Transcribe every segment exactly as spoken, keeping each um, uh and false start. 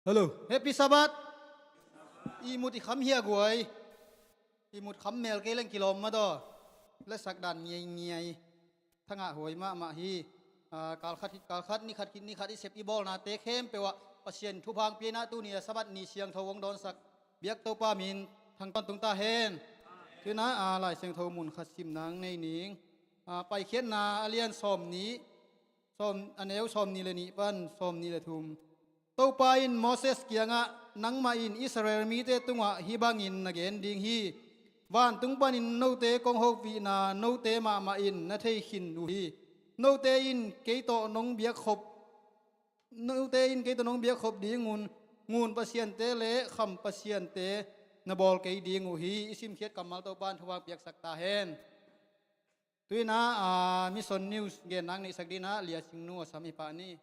Hello, Happy Sabbath. I mut i kham hia guai. I mut kham mel kei leng kilawm mah daw. La sak dan ngiai ngiai. Thangah huai mahmah hi. Ah, kal khat khit kal khat, ni khat khit ni khat i sep i bawlnate khempeuh ah Pasian thupha hong pia in ah tuni a Sabbath ni siangtho hong dawnsak biak Topa min thangtawn tung ta hen. Tu-in ah, ah, Lai Siangtho mun khat sim nang nei ning. Ah, Paikhiatna a lian sawm nih, sawm, a neu sawm nih le nih pan sawm nih le thum. Topa in Moses kiangah, "Nangmah in Israel mite tungah hih bangin na gen ding hi: Vantung panin note kong hopihna note mahmah in na thei khin uh hi. Note in kei tawh nong biakkhop, note in kei tawh nong biakkhop dingun ngun pasiante le kham pasiante na bawl kei ding uh hi." I simkhiat kammal Topa in thupha piaksak ta hen. Tu-in ah, ah, Mission News gen nang neihsak dingin ah Lia Sing Nu a sam hi pah ni.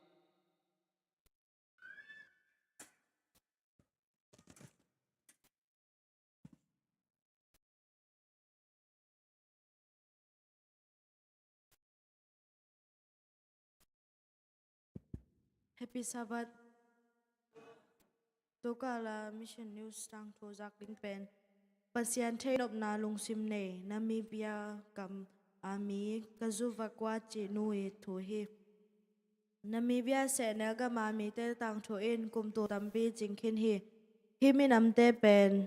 Happy Sabbath. Tukala Mission News tangthu zak ding pen Pasian theihnopna lungsim nei Namibia gam a mi Kazuva Kua cih nu i thu hi. Namibia sehnel gam a mite tangthu in kum tul tampi cing khin hi. Hih minamte pen,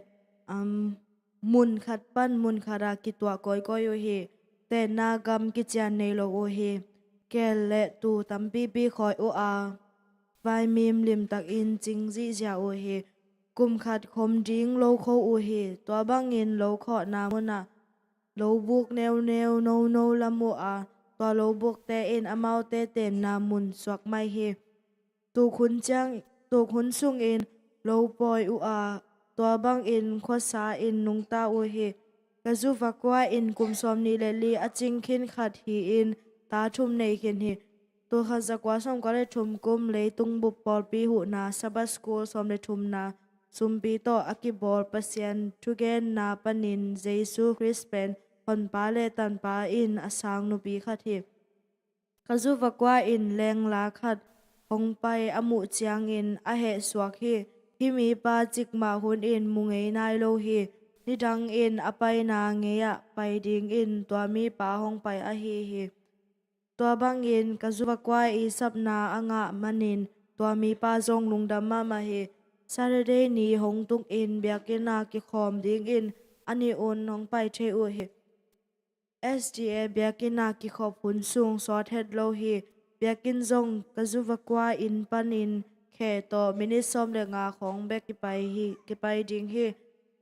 um, mun khat pan mun khat ah kituah kawikawi uh hi. Tenna gam kician nei lo uh hi. Keel le tuu tampipi khawi uh a, vaimim limtakin cing zihziah uh hi. Kum khat khom ding lo kho uh hi. Tua bangin lo khawhna munah lo buk neuneu nono lam uh a, tua lo bukte in amaute tenna mun suak mai hi. Tukhun ciang, tukhun sungin lo pawi uh a, tua bangin khuasa in nungta uh hi. Kazuva Kua in kum sawm nih le li a cing khin khat hi-in ta thum nei khin hi. Tul khat za kua sawm kua le thum kum leitung bup pawlpi huhna Sabbath School sawm le thumna sumpi tawh a kibawl Pasian thugenna panin Jesu Khrist pen Honpa le Tanpa in a sang nupi khat hi. Kazuva Kua in lengla khat hong pai a muh ciangin a hehsuak hi. Hih mipa cikmah hunin mu ngei nai lo hi. Nidangin a paina ngei-ah pai dingin tua mipa hong pai ahi hi. Tua bangin Kazuva Kua i sapna a ngah manin tua mipa zong lungdam mahmah hi. Saturday ni hong tukin biakinn ah kikhawm dingin a nih un hong pai thei uh hi. S D A biakinn ah kikhop hun sung sawt het lo hi. Biakinn zong Kazuva Kua inn panin khe tawh minit sawm le nga khawng bek kipai hi, kipai ding hi.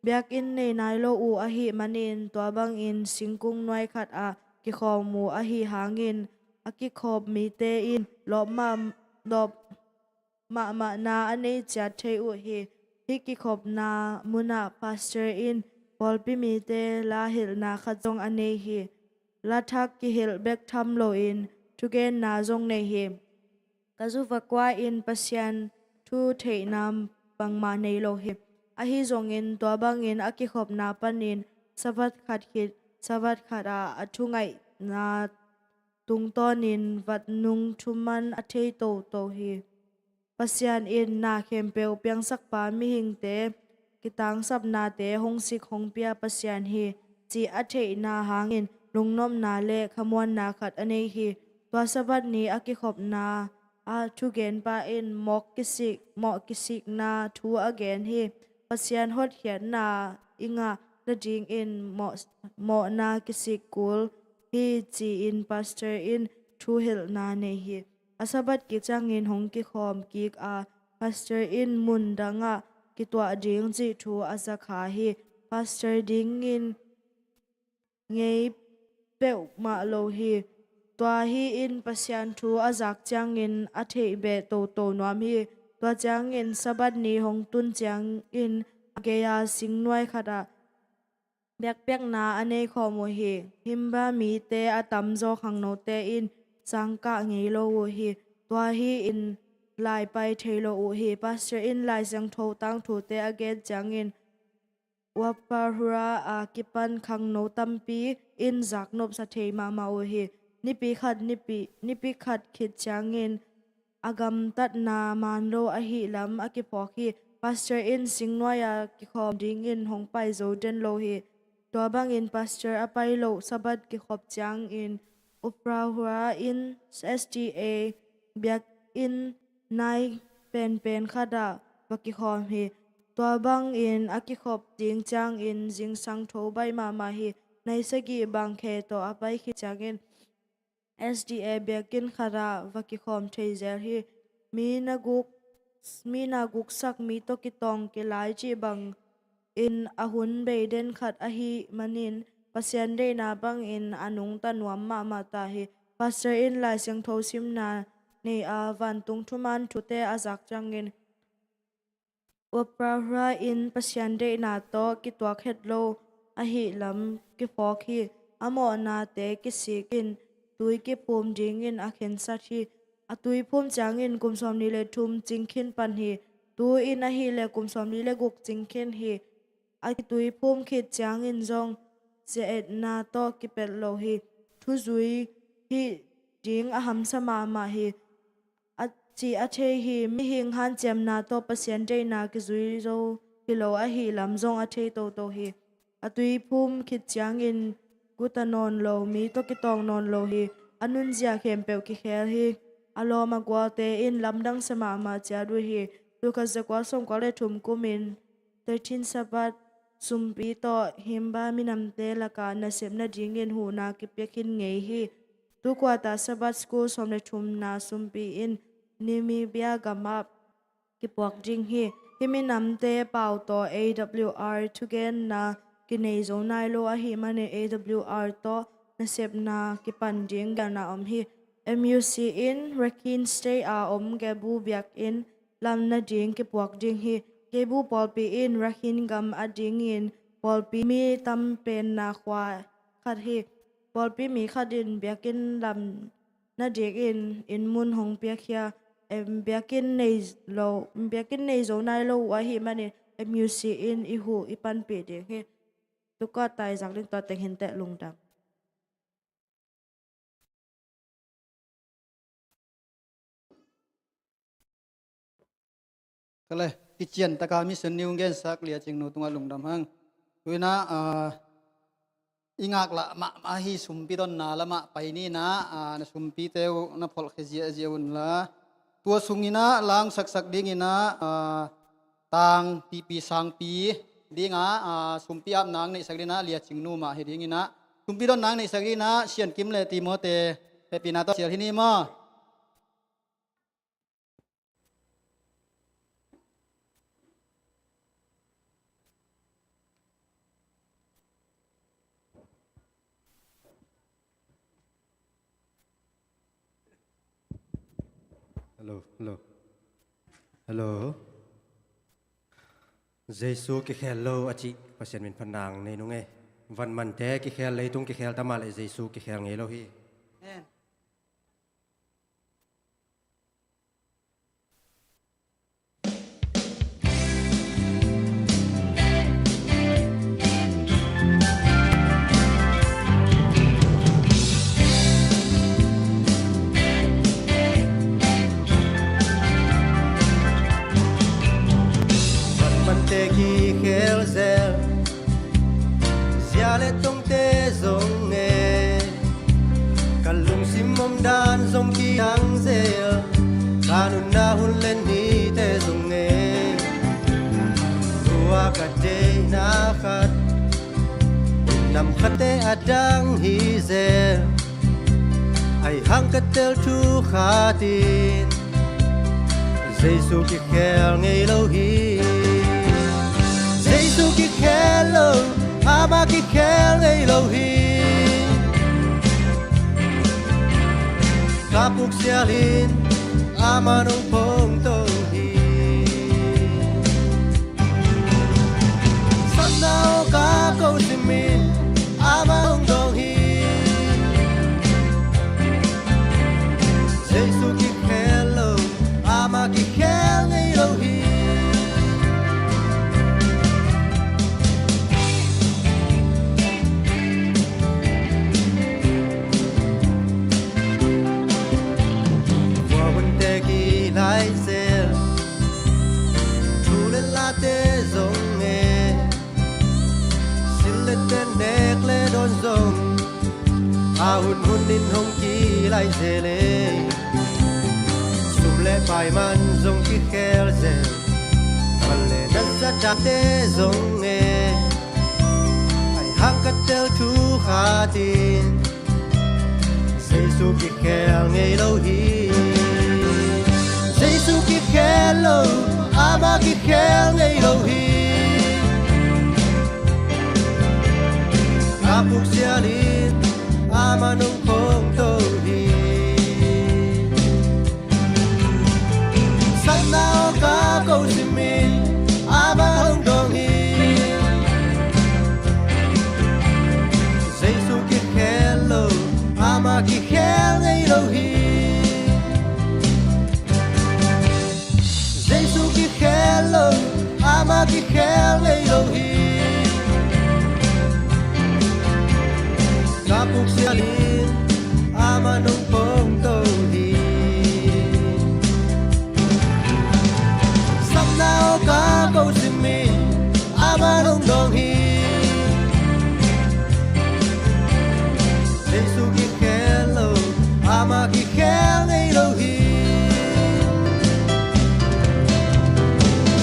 Biakinn nei nai lo uh ahih manin tua bangin singkung nuai khat ah kikhawm uh ahi hangin a kikhop mite in lawp mah, lawp mahmahna a nei ciat thei uh hi. Hih kikhopna munah pastor in pawlpi mite la hilhna khat zong a nei hi. La thak kihilh bek tham loin thugenna zong nei hi. Kazuva Kua in Pasian thu theihna bangmah nei lo hi. Ahi zongin tua bangin a kikhopna panin Sabbath khat khit Sabbath khat ah a thungaihna tungtawnin vatnung thuman a thei toto hi. Pasian in na khempeuh piangsakpa mihingte kitangsapnate hong sik hong pia Pasian hi, cih a theihna hangin lungnopna le khamuanna khat a nei hi. Tua Sabbath ni a kikhopna ah thugenpa in mawh kisik, mawh kisikna thu a gen hi. Pasian hotkhiatna i ngah nadingin mawh, mawhna kisik kul hi, ci-in pastor in thuhilhna nei hi. A Sabbath kik ciangin hong kikhawm kik a, pastor in mun dangah kituah ding cih thu a za kha hi. Pastor dingin ngei peuhmah lo hi. Tua hi-in Pasian thu a zak ciangin a theih beh toto nuam hi. Tua ciangin Sabbath ni hong tun ciangin a gei-a singnuai khatah biakpiakna a nei khawm uh hi. Himba mite a tamzaw khangnote in cangkah ngei lo uh hi. Tua hi-in lai pai thei lo uh hi. Pastor in Lai Siangtho tangthute a gen ciangin Wapahura a kipan khangno tampi in zaknopsa thei mahmah uh hi. Nipi khat, nipi, nipi khat khit ciangin a gamtatna man lo ahih lam a kiphawk hi. Pastor in singnuai-a kikhawm dingin hong pai zo den lo hi. Tua bangin pastor a pai loh Sabbath kikhop ciangin Uprahura in S D A biakinn nai penpen khatah va kikhawm hi. Tua bangin a kikhop ding ciangin zingsang tho baih mahmah hi. Nai sagih bang khe tawh a pai khit ciangin S D A biakinn khatah va kikhawm thei zel hi. Mi na guk, mi na guksak mi tawh kitawng kilai cih bangin a hun bei den khat ahih manin Pasian deihna bangin a nungta nuam mahmah ta hi. Pastor in Lai Siangtho simna nei a, vantung thuman thute a zak ciangin Uprahura in Pasian deihna tawh kituak het lo ahih lam kiphawk hi. A mawhnate kisik in tui kiphum dingin a khensat hi. A tui phum ciangin kum sawmnih le thum cing khin pan hi. Tu-in ahih leh kum sawmli le guk cing khin hi. A tui phum khit ciangin zong zia-etna tawh kipelh lo hi. Thuzui hih ding a hamsa mahmah hi. A cih a thei hi. Mihing hanciamna tawh Pasian deihna kizui zo hi lo ahih lam zong a thei toto hi. A tui phum khit ciangin guta nawn lo, mi tawh kitawng nawn lo hi. A nunzia khempeuh kikhel hi. A lawm a gualte in lamdang sa mahmah ciat uh hi. Tul khat za kua sawmkua le thum kumin thirteen Sabbath sumpi tawh Himba minamte lakah nasep nadingin huhna kipia khin ngei hi. Tu kuata Sabbath School sawm le thumna sumpi in Namibia gamah kipuak ding hi. Hih minamte pau tawh A W R thugenna kinei zo nai lo ahih manin A W R tawh nasepna kipan ding gelna om hi. M U C in Rakhine State a om Gebu biakinn lam nading kipuak ding hi. Gebu pawlpi in Rakhine gam adingin pawlpi mi tam penna khua khat hi. Pawlpi mi khat in biakinn lam nadingin inn mun hong piakhia, em, biakinn nei lo, biakinn nei zo nai lo uh ahih manin M U C in i huh i panpih ding hi. Tuka taizak ding tua teng hinteh, lungdam. Kale, kician taka Mission New gensak Lia Cing Nu tungah lungdam hang. Tuinah, ah, i ngaklah mahmah hi, sumpi donna lamah pai ninah, ah, na sumpite uh na pholh khia ziahziah unla. Tua sunginah langsaksak dinginah, ah, tang pipi sangpi dingah, ah, sumpi apna ang neihsak dinah Lia Cing Nu mah hi dinginah, sumpi donna ang neihsak dinah Sian Kim le Timote hehpihna tawh sial hi ni maw? Hello, hello. Hello. Jesu kikhel lo a cih Pasian min phatna ang nei nung e. Van mante kikhel, leitung kikhel ta mah leh Jesu kikhel ngei lo hi. Amen. Van mante kikhel zel, zia le tongte zong e. Ka lungsim omdan zong kidang zel, ka nunna hun le nite zong e. Tua ka deihna khat, nam khatte a dang hi zel. Ahi hang ka tel thu khatin Jesu kikhel ngei lo hi. Jesu kikhel lo, amah kikhel ngei lo hi. Ka puk sialin amah nong phong to hi. Satna aw ka ko simin amah hong dong hi. Jesu kikhel lo, amah kikhel ngei lo hi. Tua hunte ki Te zong e, silh le ten, nek le dawn zong a hunhun in hong kilaih zel e. Sum le pai man zong kikhel zel, van le na zat a te zong e, ai hang ka tel thu khat in Jesu kikhel ngei lo hi. Jesu kikhel lo, amah kikhel ngei lo hi. Ka puk sial in amah nong phong to hi. Satna awk a ko sim in amah hong dawng hi. Jesu kikhel lo, amah kikhel ngei lo hi. Jesu kikhel lo, amah kikhel ngei lo hi. Ka puk sial in amah nong phong to hi. Sapna awk a ko sim in amah nong dawng hi. Jesu kikhel lo, amah kikhel ngei lo hi.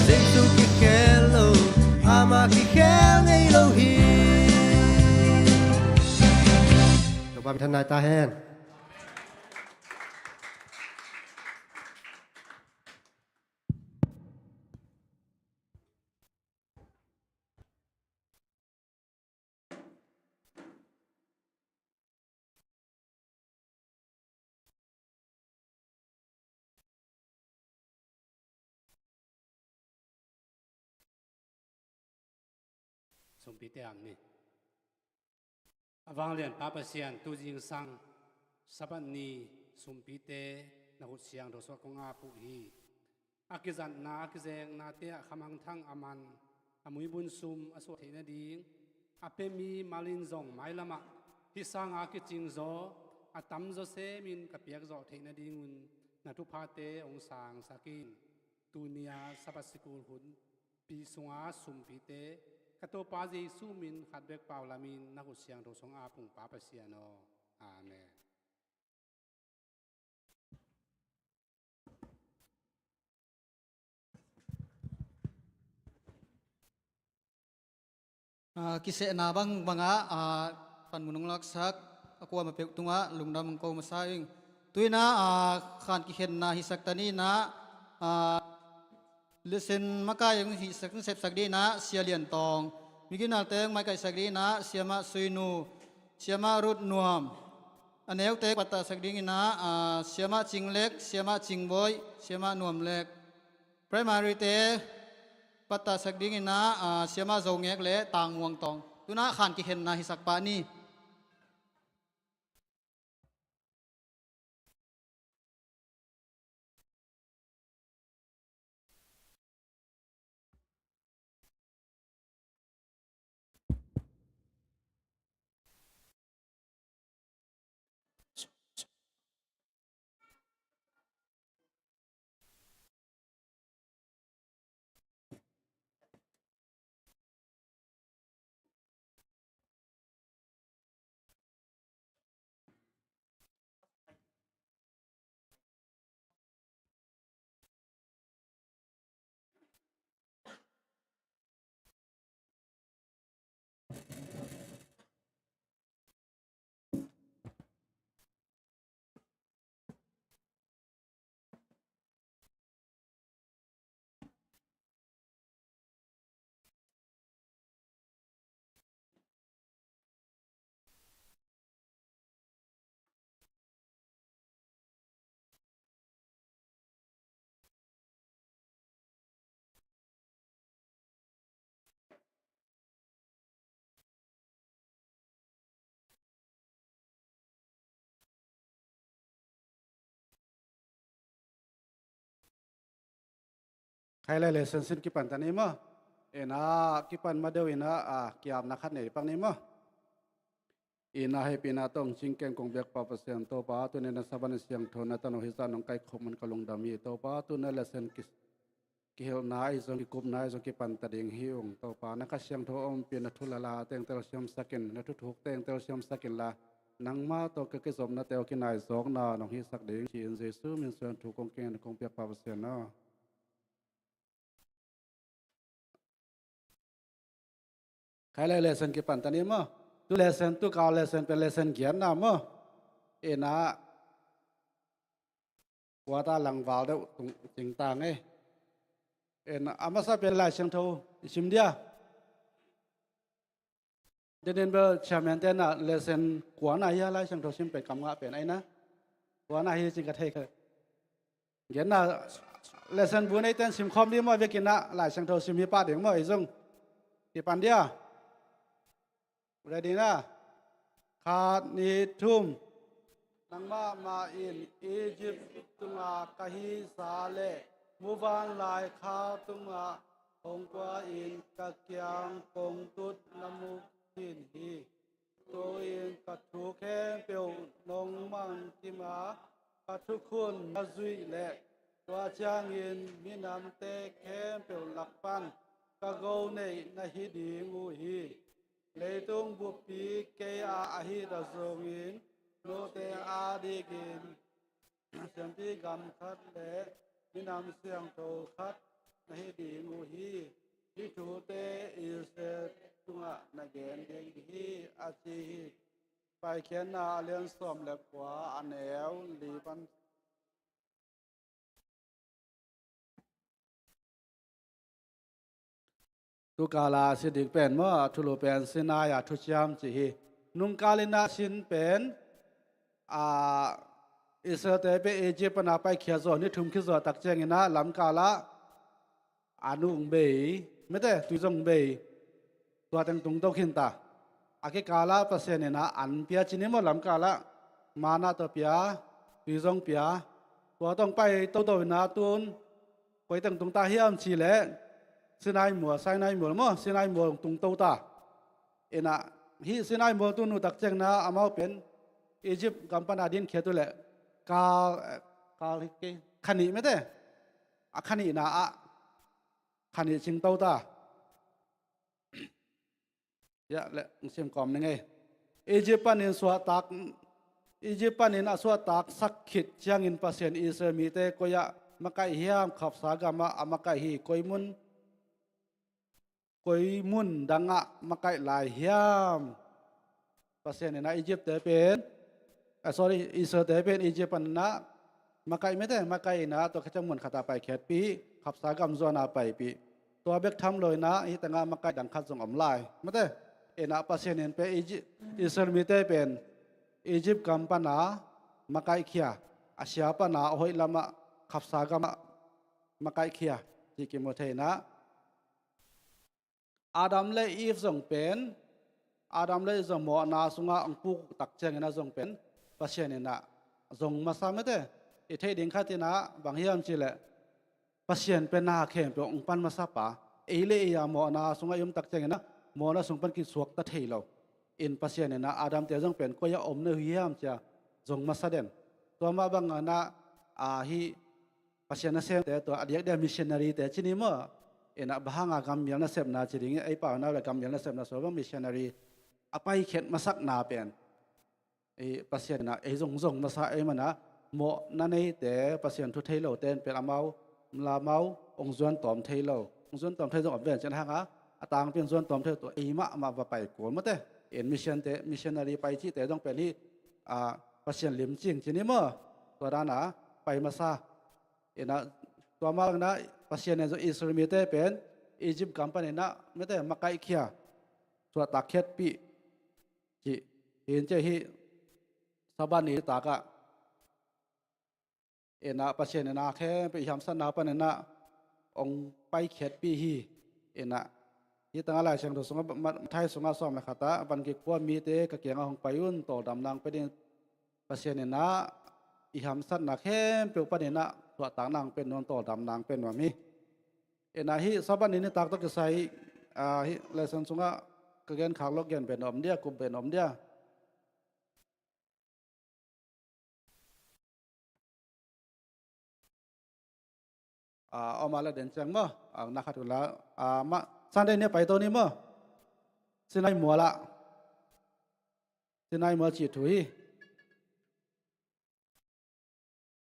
Jesu kikhel lo, amah kikhel ngei lo hi. Topa min thanna hi ta hen. Sumpite ang ni. A vanglian Pa Pasian, tu zingsang Sabbath ni sumpite na khut siangtho sungah kong ap uh hi. A kizatna, a kizeknate ah khamangthang a man, a muibun sum a suah theih nading, a pia mi malin zong mailamah hih sanga kicing zaw, a tam zaw semin ka piak zawh theih nadingun na thuphate hong sangsak in. Tuni-a Sabbath sikul hunpi sunga sumpite ka Topa Jesu min khat bek pau lamin na khut siangtho sungah ap ung, Pa Pasian aw. Amen. Ah, kisehna bang bangah, ah, panmun hong laksak a kuamah peuh tungah lungdam hong ko masa ing. Tu-in ah, ah, khan kikhenna hisak ta ni-in ah, ah, lesson makai hong hisak, hong sepsak dingin ah Sia Lian Tawng, migilote hong maikaihsak dingin ah Siamah Sui Nu, Siamah Ruth Nuam, a neute pattahsak dingin ah, ah, Siamah Cing Lek, Siamah Cing Bawi, Siamah Nuam Lek. Primary-te pattahsak dingin ah, ah, Siamah Zo Ngek le Tang Muang Tawng. Tu-in ah khan kikhenna hisak pah ni. Khai lai le sensin kipan ta ni maw. Ina kipan ma deuh ina, a, kiapna khat nei pak ni maw. Ina hehpihna tawh hong cingken kong biak Pa Pasian Topa, tuni na Sabbath ni siangtho na tanu hi zah nong kaikhop man ka lungdam hi. Topa, tuni na lesson ki kihilhna ahi zong, kikupna ahi zong kipan ta ding hi ung. Topa, na Kha Siangtho ompih in, na thu lala teng telsiamsak in, na thuthuk teng telsiamsak inla, nangmah tawh ka kizopnate uh kinaizawkna nong hisak ding ci-in Jesu min suang thu kong kingen kong piak, Pa Pasian aw. Khai lai lesson kipan ta ni maw. Tu lesson, tu kal lesson pen lesson giatna maw. Ina, kuata langval deuh tung cingtang ei. Ina, a masa pen Lai Siangtho i sim dia. Denin bel chairman te na lesson kuana hia Lai Siangtho sim pen kam ngah pen aina. Kuana hi cing ka thei kha. Genna lesson bu nei ten sim khawm ding maw, vekin ah Lai Siangtho sim hi pah ding maw, i zong. Kipan dia. Ready na? Khat, nih, thum. Nangmah mah in Egypt tunga ka hisa le muvanlai kha tunga hong kua in ka kiang kong tut na mu khin hi. Tu-in ka thu khempeuh nong mangkim a, ka thukhun na zuih leh tua ciangin minamte khempeuh lak pan ka go neih na hi ding uh hi. Leitung buppi kei a ahih ta zongin note a dikin siampi gam khat le minam siangtho khat na hi ding uh hi. Hih thute Israel tungah na gen ding hi, a ci hi. Paikhiatna a lian sawm le kua, a neu li pan. Tu kala si ding pen maw, a thulu pen Sinai a thuciam ci hi. Nungkal in ah sin pen, a, Israelte pen Egypt pana paikhia zaw, ni thum khit zaw tak ciangin ah lamkal ah an uh hong bei, mete, tui zong hong bei. Tua teng tungto khin ta. A kikal ah Pasian in ah an pia ci ni maw, lamkal ah manna tawh pia, tui zong pia. Tua tawh hong pai toto in ah tun koi teng tung ta hiam cih leh Sinai mual, Sinai mual maw, Sinai mual hong tungto ta. Ina, hih Sinai mual tun uh tak ciangin ah amau pen Egypt gam pana dinkhiat uh leh kal, eh, kal hi kei, kha nih mete. A kha nihna ah kha nih cingto ta. Ya, le, sim kawm ning ei. Egypt panin suahtak, Egypt panin a suahtak sak khit ciangin Pasian Israel mite koi ah makaih hiam, khapsa gam ah a makaih hi, koi mun, koi mun dang ah makaih lai hiam. Pasian in ah Egypt te pen, eh, sorry, Israel te pen Egypt panin ah makaih mete, makaih in ah tua khit ciang mun khat ah paikhiatpih, khapsa gam zuan ah paipih. Tua bek tham lo in ah hih teng ah makaih dang khat zong om lai. Mete, in ah Pasian in pen Egypt, Israel mite pen Egypt gam pana makaihkhia, a sia pana a hoih lamah khapsa gam ah makaihkhia, ci kimu thei in ah. Adam le Eve zong pen, Adam le Eve zong mawhna sungah hong puk tak ciangin ah zong pen, Pasian in ah zong masa mete. I theih ding khat in ah bang hiam cih leh, Pasian pen na khempeuh hong pan masa pa. Ei le ei a mawhna sungah i om tak ciangin ah mawhna sung pan kisuakta thei lo. In Pasian in ah Adam te zong pen koi ah om na uh hiam ci-a zong masa den. Tua mah bangin ah, a, hih Pasian nasemte, tua a diakdiak missionary te ci ni maw. Ina, bang hanga gammial nasepna ci ding, ei pau na le gammial nasepna sua bang missionary a paikhiat masakna pen, ei Pasian in ah ei zong zong masa ei man ah, mawhna neite, Pasian thu thei lote in pen amau, la amau hong zuan tawm thei lo. Hong zuan tawm thei zong om ven cin hanga, a tangpi in zuan tawm thei lo tua ei mahmah va pai kul mate. In mission te, missionary pai cihte zong pen hih, a, Pasian limcing ci ni maw. Tua dan a pai masa. Ina, tua mah bangin ah Pasian in zong Israel mite pen Egypt gam panin ah mite makaihkhia, suahtak khiatpih cih. Hi in cih hih Sabbath ni tak ah, ina, Pasian in ah khempeuh i hamsatna panin ah hong paikhiatpih hi. Ina, hih tangah Lai Siangtho sungah, Mat-, Matthai sungah sawm le khat ah, van kikua mite ka kiangah hong pai un, tawldamna hong pia ding Pasian in ah i hamsatna khempeuh panin ah suahtakna hong pia nuam, tawldamna hong pia nuam hi. Ina, hih Sabbath ni nitak tawh kisai, ah, hih lesson sungah ka genkhak lo gen pen om dia, kup pen om dia. a, om a la den ciang maw, a, na khat uh la, a, ma, Sunday ni a pai to ni maw. Sinai mual ah, Sinai mual cih thu hi.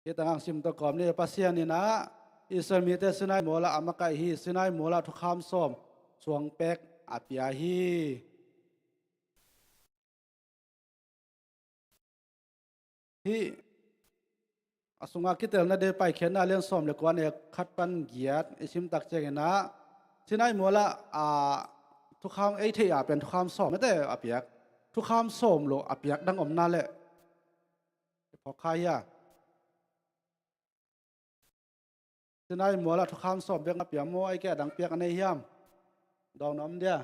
Hih tangah sim tawh kawm ni. Pasian in ah Israel mite Sinai mual ah a makaih hi. Sinai mual ah thukham sawm suang pek a pia hi. Hih a sungah kitelna ding Paikhiatna a lian sawm le kua neu khat pan giat i sim tak ciangin ah Sinai mual ah, a, thukham ei theih ah pen thukham sawm mete a piak. Thukham sawm lo a piak dang omna leh i phawk kha hia? Sinai mual ah thukham sawm bek na pia maw, ei kei a dang piak a nei hiam? Dawng na om dia.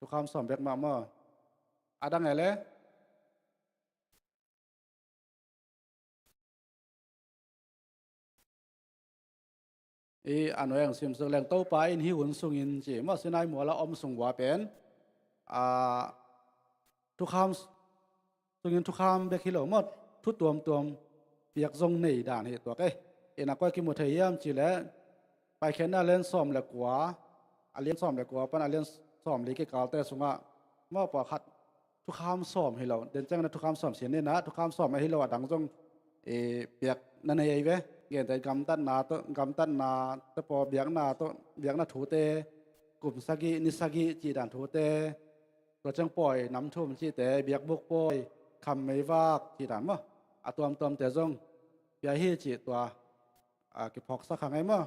Thukham sawm bek mah maw? A dang e le? I a nuai ang simsuk leng Topa in hih hun sungin ci maw, Sinai mual a om sung ua pen, a, thukham sungin thukham bek hi lo maw, thu tuamtuam piak zong nei dan hi tuak e. Ina koi kimu thei hiam ci le, Paikhiatna a lian sawm le kua, a lian sawm le kua pan a lian sawm li kikalte sungah maw, pawlkhat thukham sawm hi lo. Den ciangin a thukham sawm sin ni na, thukham sawm ahi lo a dang zong, e, piak na nei ei ve. Gente gamtatna tawh, gamtatna te paw biakna tawh, biakna thute, kum sagih, ni sagih cih dan thute, tua ciang pawi nam thum cihte, biakbuk pawi, kham meivak cih dan maw, a tuamtuamte zong pia hi cih tua, a, kiphawksak kha ngei maw?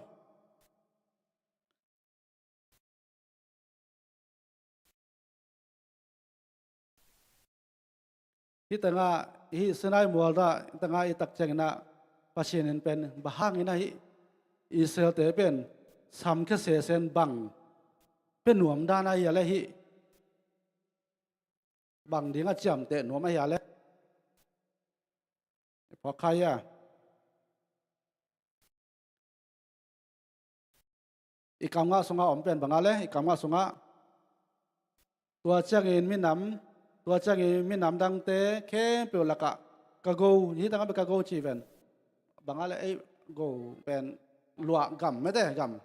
Hih tengah, hih Sinai mual dah, hih tengah i tak ciangin ah Pasian in pen bang hangin ah hih Israelte pen samkhia sesen bang pia nuam dan a hia le hih bang ding a ciamteh nuam a hia le? I phawk kha hia? I kamngah sungah om pen bang a le, i kamngah sungah tua ciangin minam, tua ciangin minam dangte khempeuh lakah ka go, hih tangah bek ka go ci ven. Bang a le, ei go pen luah gam mete gam.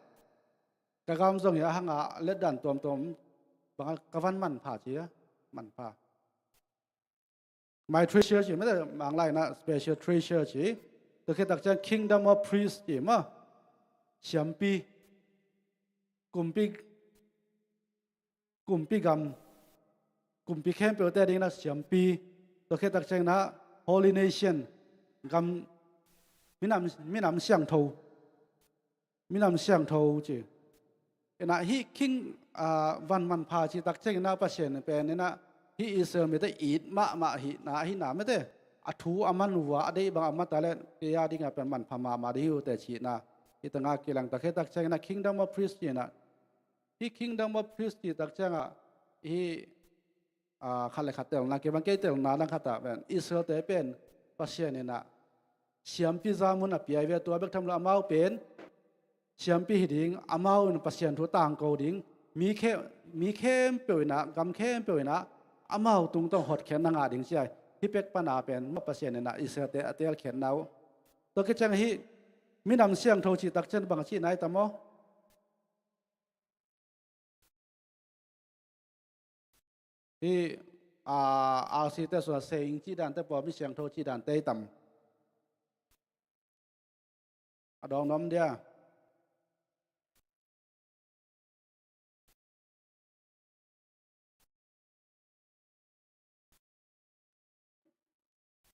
Ka gam zong hi a hang a letdan tuamtuam bang a ka van manpha ci a, manpha. My treasure ci mete, Manglai na special treasure ci. Tua khit tak ciang kingdom of priest ci maw. Siampi, kumpi, kumpi gam, kumpi khempeuhte ding na siampi. Tua khit tak ciang na holy nation, gam, minam, minam siangtho. Minam siangtho ci. Inah hih king, a, van manpha ci tak ciangin ah Pasian pen inah hih Israel mite it mahmah hihna, hihna mete a thu a man uh a, a deih bang a man ta le kei a dingah pen manpha mahmah ding hi uh teh cihna. Hih tangah kilang tak, hih tak ciangin ah kingdom of priest ci inah, hih kingdom of priest ci tak ciangah hih a, khat le khat telna kei bang, kei telna dang khat ah pen Israelte pen Pasian inah siampi zamun a pia hi ve. Tua bek tham lo, amau pen siampi hi ding, amau in Pasian thu tangko ding, mi khe, mi khempeuh inah, gam khempeuh inah amau tungtawn hotkhiatna ngah ding ci a. Hih pek pan a pen maw Pasian inah Israelte a teelkhiatna uh. Tua khit ciang hih minam siangtho cih tak ciang bang a cihna i tam aw? Hih, a, R C te sungah saying cih dante pawl, mi siangtho cih dante i tam? A dawng nuam dia.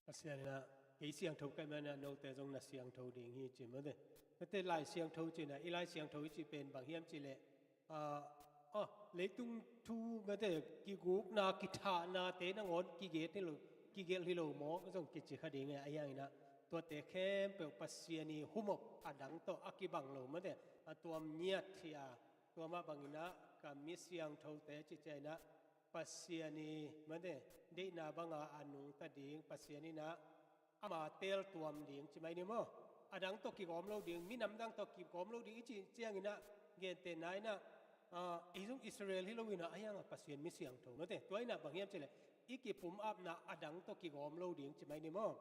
Pasian inah kei siangtho ka hih manin ah note zong na siangtho ding hi ci mawte. Mate, Lai Siangtho ci inah, i Lai Siangtho i cih pen bang hiam cih leh, a, a, leitung thu mate, kigukna, kithahnate nangawn kigelh hi lo, kigelh hi lo maw zong kici kha ding e. Ahi hangin ah tuate khempeuh Pasian i humop a dang tawh a kibang lo mate, a tuam ngiat hi a, tua mah bangin ah ka mi siangthote ci ciang inah Pasian i mate deihna banga a nungta ding, Pasian inah ama teel tuam ding ci mai ni maw. A dang tawh kigawm lo ding, minam dang tawh kigawm lo ding i cih ciangin ah, gentehna inah Ah, ei zong Israel hi lo inah, a hiangah Pasian mi siangtho mate. Tua inah bang hiam cileh, i kipum apna a dang tawh kigawm lo ding ci mai ni maw?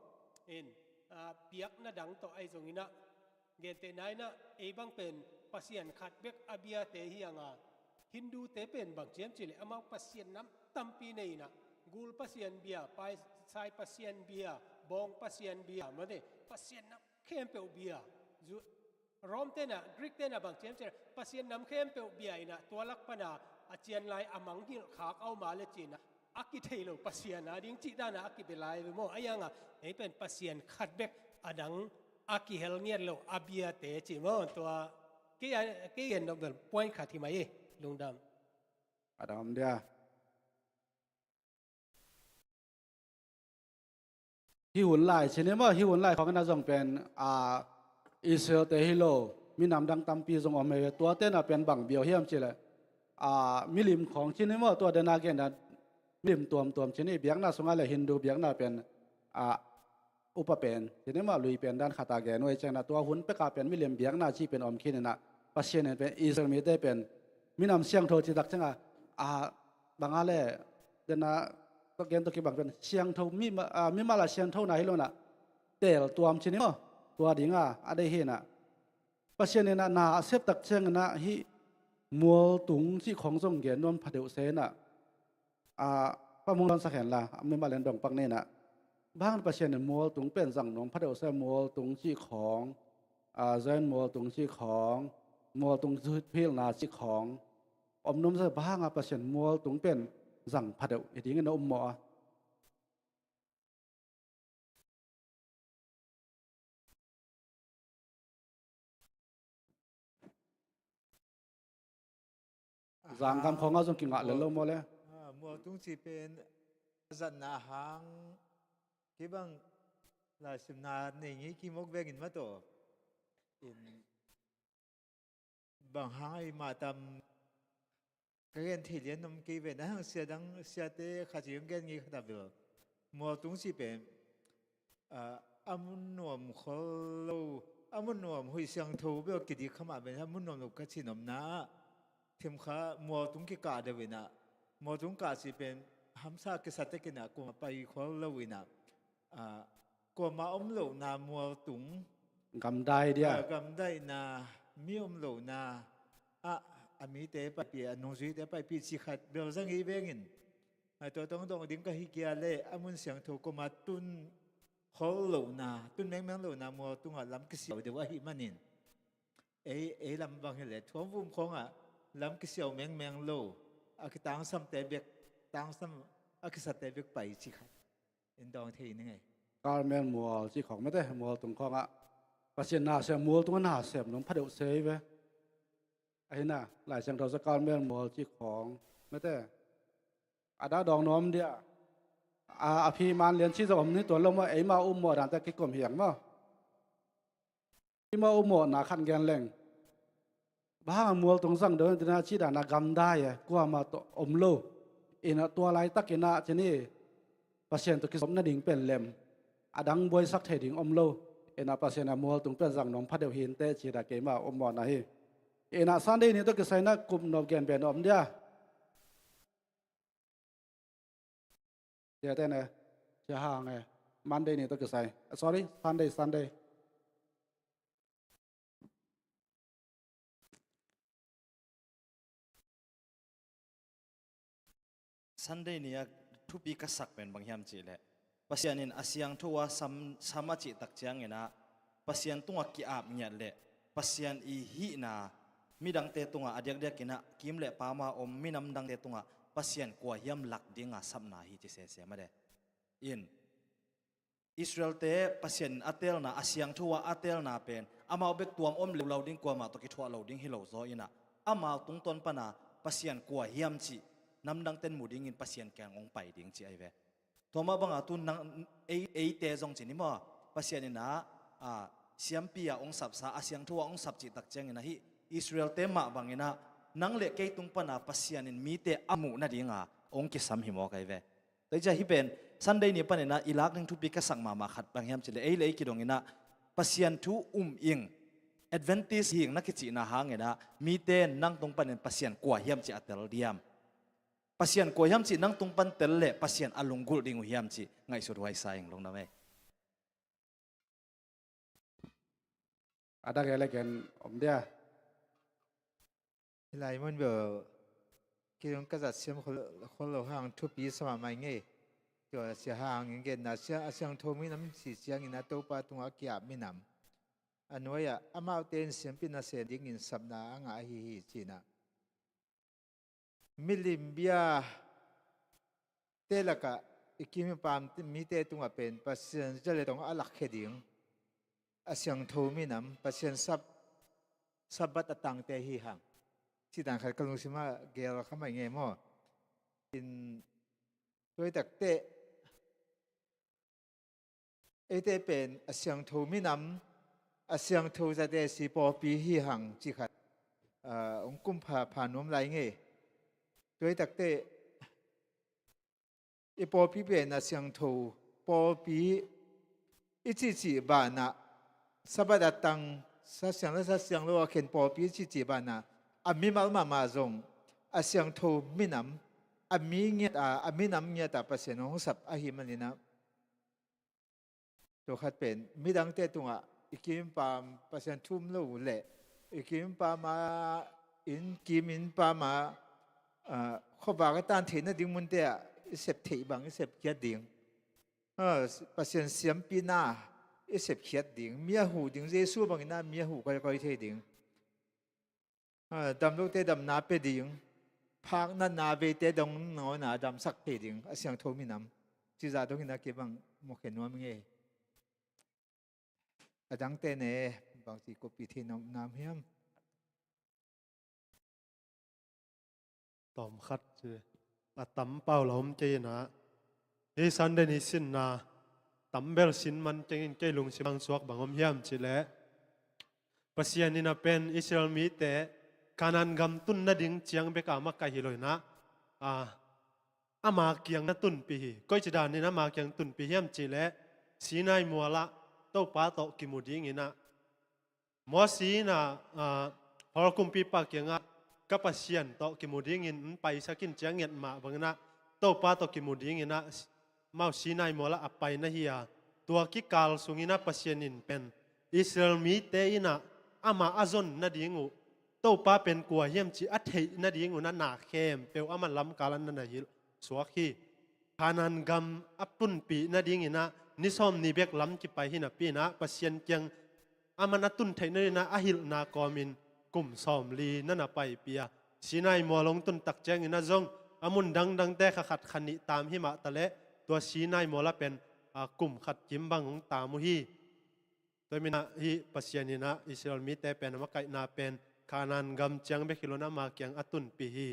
In, ah, biakna dang tawh ahi zong inah, gentehna inah, ei bang pen Pasian khat bek a biate hi hanga, Hindute pen bang ciam cileh, amau pasian nam tampi nei inah, gul pasian bia, paisai pasian bia, bawng pasian bia mate, pasian nam khempeuh bia. Zu- Rome tenah, Greek tenah bang ciam ciam, pasian nam khempeuh bia inah, tua lak pana a cian lai a mangngilh khak a om a le cinah, a kithei lo pasian a ding cih dana a kibia lai ve maw? A hiangah ei pen Pasian khat bek a dang a kihel ngiat lo a biate ci maw? Tua kei a, kei gen dong bel point khat hi mai e. Lungdam. A dang om dia. Hih hun lai cin hi maw, hih hun lai khawng inah zong pen, a, Israel-te hi lo, minam dang tampi zong om hi ve. Tuate inah pen bang bia uh hiam cileh, a, milim khawng cin hi maw, tua dena gen dan milim tuamtuam cin hi. Biakna sungah le Hindu biakna pen, a, upa pen cin hi maw, lui pen dan khata gen uh hi ciangin ah, tua hun pekah pen milim biakna cih pen om khin inah, Pasian in pen Israel mite pen minam siangtho cih tak ciangah, a, bangah le, dena, tua gen tawh kibang pen siangtho, mi, a, mimal a siangthona hi lo inah, teel tuam cin hi maw? Tua dinga a deih hi inah, Pasian inah na a sep tak ciangin ah hih mualtung cih khawng zong gen nuam phadeuh se inah, a, pamung lawnsak hen la, mimal in dong pak ni inah, bang Pasian in mualtung pen zang nuam phadeuh se, mualtung cih khawng, a, Zion mualtung cih khawng, mualtung zuihilhna cih khawng om nuam se, bang hanga Pasian mualtung pen zang phadeuh hi dingin a um maw a? Zanggam khawngah zong kingah lel lo maw le? Ah, mualtung cih pen a zatna hang kibang laisimna nei ngei kimawk vengin mataw. In bang hang ahi mah tam, ka gen thei lian om kei ve, na hang sia dang, siate khat ci hong gen ngei khat a bel. Mualtung cih pen, ah, a mun nuam khol lo, a mun nuam hoih siangtho bel kidik kha mah pen, a mun nuam lo ka cih nopna ah, thim kha mualtung kikah deuh inah, mualtung kah cih pen hamsa kisa tek inah, kuamah pai khol lo inah, ah, kuamah om lohna mualtung. Gamdai dia. Ah, gamdaihna, mi om lohna ah, a mite paipih, a nungzuite paipih cih khat bel zang hi vengin. Ah, tua tawh dong ding ka hi kei leh, a mun siangtho kuamah tun khol lohna, tun mengmeng lohna mualtungah lam kisiau deuh ahih manin, ei, ei lam bang hileh thuamvum khawngah lam kisiau mengmeng lo, a kitangsamte bek, tangsam a kisate bek pai cih khat in dawng thei ning ei. Karmel mual cih khawng mate, mualtung khawngah Pasian nasem, mualtung a nasem nuam phadeuh se hi ve. Ahi inah, Lai Siangtho sa Karmel mual cih khawng mate, a dah dawng nuam dia. A, a phi man lian cih zong om ni tuan lo maw, eima ummawh dante kikum hiang maw? Eima ummawhna khat gen leng, bang hanga mualtung zang deuh dina cih dana gamdai e, kuamah tawh om lo. Inah tua laitak inah cih ni, Pasian tawh kizopna ding pen lem, a dang buaisak thei ding om lo. Inah Pasian a mualtung pen zang nuam phadeuh hi inteh cih dah keima ummawhna hi. Inah Sunday ni tawh kisai inah kup nop gen pen om dia. Sia te ne, sia hang e, Monday ni tawh kisai. Sorry, Sunday, Sunday. Sunday ni a thupi ka sak pen bang hiam cihleh, Pasian in a siangtho a sam, sam a cih tak ciangin ah, Pasian tungah ki-ap ngiat leh, Pasian i hihna midangte tungah a diakdiakin ah, kim le pam a om minam dangte tungah Pasian kua hiam lak dinga sapna hi ci sese mah de. In, Israel-te Pasian in a teelna, a siangtho a a teelna pen amau bek tuam om leuleu ding, kuamah tawh kithuah lo ding hi lo zaw in ah, amau tungtawn pana Pasian kua hiam cih namdangten mu dingin Pasian kiang hong pai ding cih ahi ve. Tua mah banga tu nang, ei, eite zong ci ni maw, Pasian in ah, a, siampi a hong sapsa, a siangtho a hong sap cih tak ciangin ah, hih Israel-te mah bangin ah nang le kei tung pana Pasian in mite a muh nadinga hong kisam hi mawk ahi ve. Tua hi ciah hih pen Sunday ni panin ah i lak ding thupi ka sak mahmah khat bang hiam cihleh, ei le ei kidongin ah Pasian thu um ing, Adventist hing na kicihna hangin ah mite nang tung panin Pasian kua hiam cih a tel diam? Pasian kua hiam cih nang tung pan tel leh Pasian a lunggulh ding uh hiam cih ngaihsut huai sa ing, lungdam ei. A dang e le gen om dia. Hih lai mun bel kei zong ka zat siam khol, khol lo hang thupi sa mahmah ing ei. Tua sia hang in genna sia, a siangtho minam cih ciangin a Topa tungah a ki-ap minam. A nuai-ah amaute in siampi nasem dingin sapna a ngah ahi hi ci-in ah. Milim bia te lakah i kim i pam mite tungah pen Pasian zia le tong a lakkhia ding, a siangtho minam, Pasian sap, Sabbath a tangte hi hang. Cih dan khat ka lungsim ah gel kha mai ing ei maw. In tuaitak teh eite pen a siangtho minam, a siangtho zatesi pawlpi hi hang cih khat, ah, hong kum pha, pha nuam lai ing ei. Tuaitak teh i pawlpi pen a siangtho pawlpi i cihcih banah, Sabbath a tang, sa siang le sa siang lo a khen pawlpi i cihcih banah, a mimal mahmah zong a siangtho minam, a mi ngiat a, a minam ngiat a Pasian hong sap ahih manin ah, tua khat pen midangte tungah i kim i pam Pasian thu um lo uh leh, i kim i pam a, inn kim inn pam a, ah, khuavak a tan theih nading munte ah i sep theih bang i sep khiat ding. Ah, Pasian siampina i sep khiat ding. Mi a huh ding, Jesu bangin ah mi a huh koikoi thei ding. Ah, dam lote damna pia ding, phak natna veite dong nawn a damsak thei ding, a siangtho minam. Cih zah dongin a kibang mukhia nuam ing ei. A dangte ne, bangci koppih thei nuam hiam? Tawm khat ci. A tam pau la om kei in ah, hih Sunday ni sinna tam bel sin man keng in kei lungsim bang suak bang om hiam cih leh, Pasian in a pen Israel mite Kanaan gam tun nading ciang bek a makaih hi lo in ah, a, ama kiang na tunpih hi. Koici danin ama kiang tunpih hiam cih leh, Sinai mual ah Topa tawh kimu dingin ah, Mosi in ah, ah, Faro kumpipa kiangah, ka Pasian tawh kimu dingin hong paisak in ci a nget mah bangin ah, Topa tawh kimu dingin ah, amau Sinai mual ah a pai na hi a, tua kikal sungin ah Pasian in pen Israel mite in ah amah a zon nading uh, Topa pen kua hiam cih a theih nading un ah na khempeuh amah lamkal ah na na hilh suak hi. Kanaan gam a tunpih nadingin ah ni sawmnih bek lam kipai hi napi in ah, Pasian kiang amah na tun theih nadingin ah a hilhna kawmin kum sawmli na na paipih a, Sinai mual hong tun tak ciangin ah zong a mun dangdangte kha khat kha nih taam hi mah taleh, tua Sinai mual ah pen, a, kum khat kim bang hong taam uh hi. Tua ahih manin ah hih Pasian in ah Israel mite pen a makaihna pen Kanaan gam ciang bek hi lo in ah ama kiang a tunpih hi.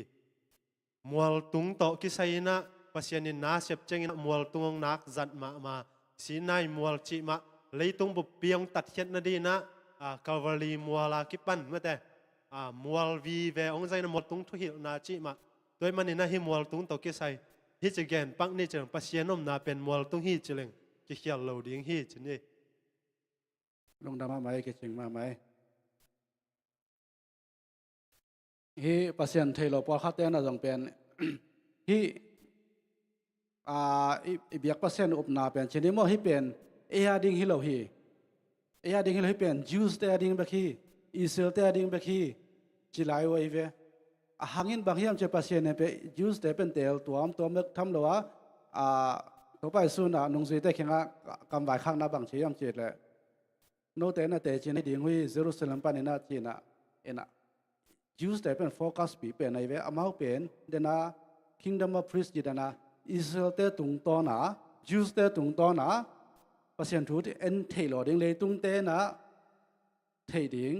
Mualtung tawh kisai in ah Pasian in na a sep ciangin ah mualtung hong nak zat mahmah. Sinai mual cih mah leitung buppi hong tatkhiat nadingin ah, a, Calvary mual a kipan mate, a, mual vive hong zat in ah mualtung thuhilhna cih mah. Tua ahih manin ah hih mualtung tawh kisai hih ci gen pak ni ci leng, Pasian omna pen mualtung hi ci leng kikhial lo ding hi ci ni. Lungdam mahmah ei, kicing mahmah ei. Hih Pasian theih lo pawlkhatte na zong pen, hih, a, i, i biak Pasian upna pen ci ni maw, hih pen ei a ding hi lo hi. Ei a ding hi lo, hih pen Jews te a ding bek hi, Israel te a ding bek hi, ci lai uh ahi ve. A hangin bang hiam cih leh Pasian in pen Jews te pen teel tuamtuam bek tham lo a, a, Topa Jesu in ah nungzuite kiangah kamvaikhakna bang ci hiam cih leh, note na teci na hi ding uh hi Jerusalem panin ah ci-in ah, in ah, Jews te pen focus pi pen ahi ve, amau pen, den a, kingdom of priest ci den a, Israel te tungtawn a, Jews te tungtawn a Pasian thu en theih lo ding, leitung te in ah theih ding,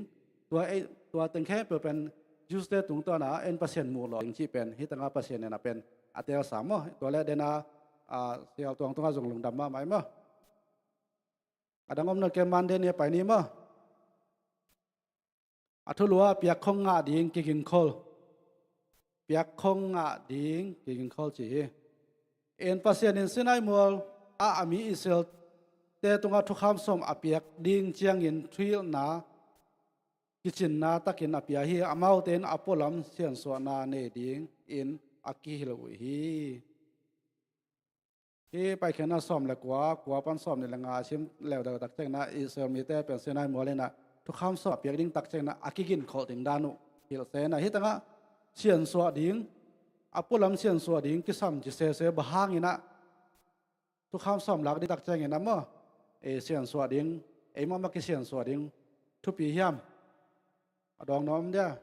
tua ei, tua teng khempeuh pen Jews te tungtawn a en Pasian muh lo ding cih pen hih tengah Pasian in ah pen a teelsa maw. Tua leh den a, a, Sial Tuang tungah zong lungdam mahmah ei maw. A dang om na kem, Monday ni a pai ni maw. A thulu ah piakkhong ngah ding kigingkhol. Piakkhong ngah ding kigingkhol ci hi. En Pasian in Sinai mual ah a mi Israel te tungah thukham sawm a piak ding ciangin thuhilhna kicinna takin a pia hi. Amaute in a pualam siansuahna nei dingin a kihilh uh hi. Hih Paikhiatna sawm le kua, kua pan sawm nih le nga a sim leudeu tak ciangin ah Israel mite pen Sinai mual in ah thukham sawm a piak ding tak ciangin ah a kiginkholh ding dan uh hilh se in ah, hih tengah siansuah ding, a pualam siansuah ding kisam ci sese, bang hangin ah thukham sawm lak ding tak ciangin ah maw, ei siansuah ding, ei mahmah kisiansuah ding thupi hiam? A dawng nuam om dia?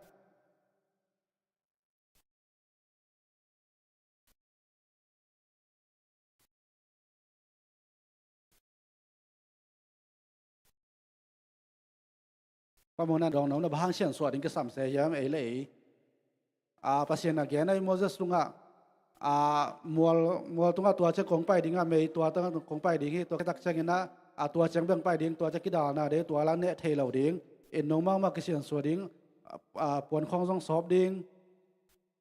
Pa Mawhna, dawng nuam na, bang hang siansuah ding kisam se hiam ei le ei? A, Pasian a gen ahi Moses tungah, a, mual, mual tungah tua ciang kong pai ding a, mei tua tungah kong pai ding hi, tua khit tak ciangin ah, a, tua ciang beng pai ding, tua ciang kidalna ding, tua la neh thei lo ding, in nong mahmah kisiansuah ding, a, a, puan khawng zong sawp ding,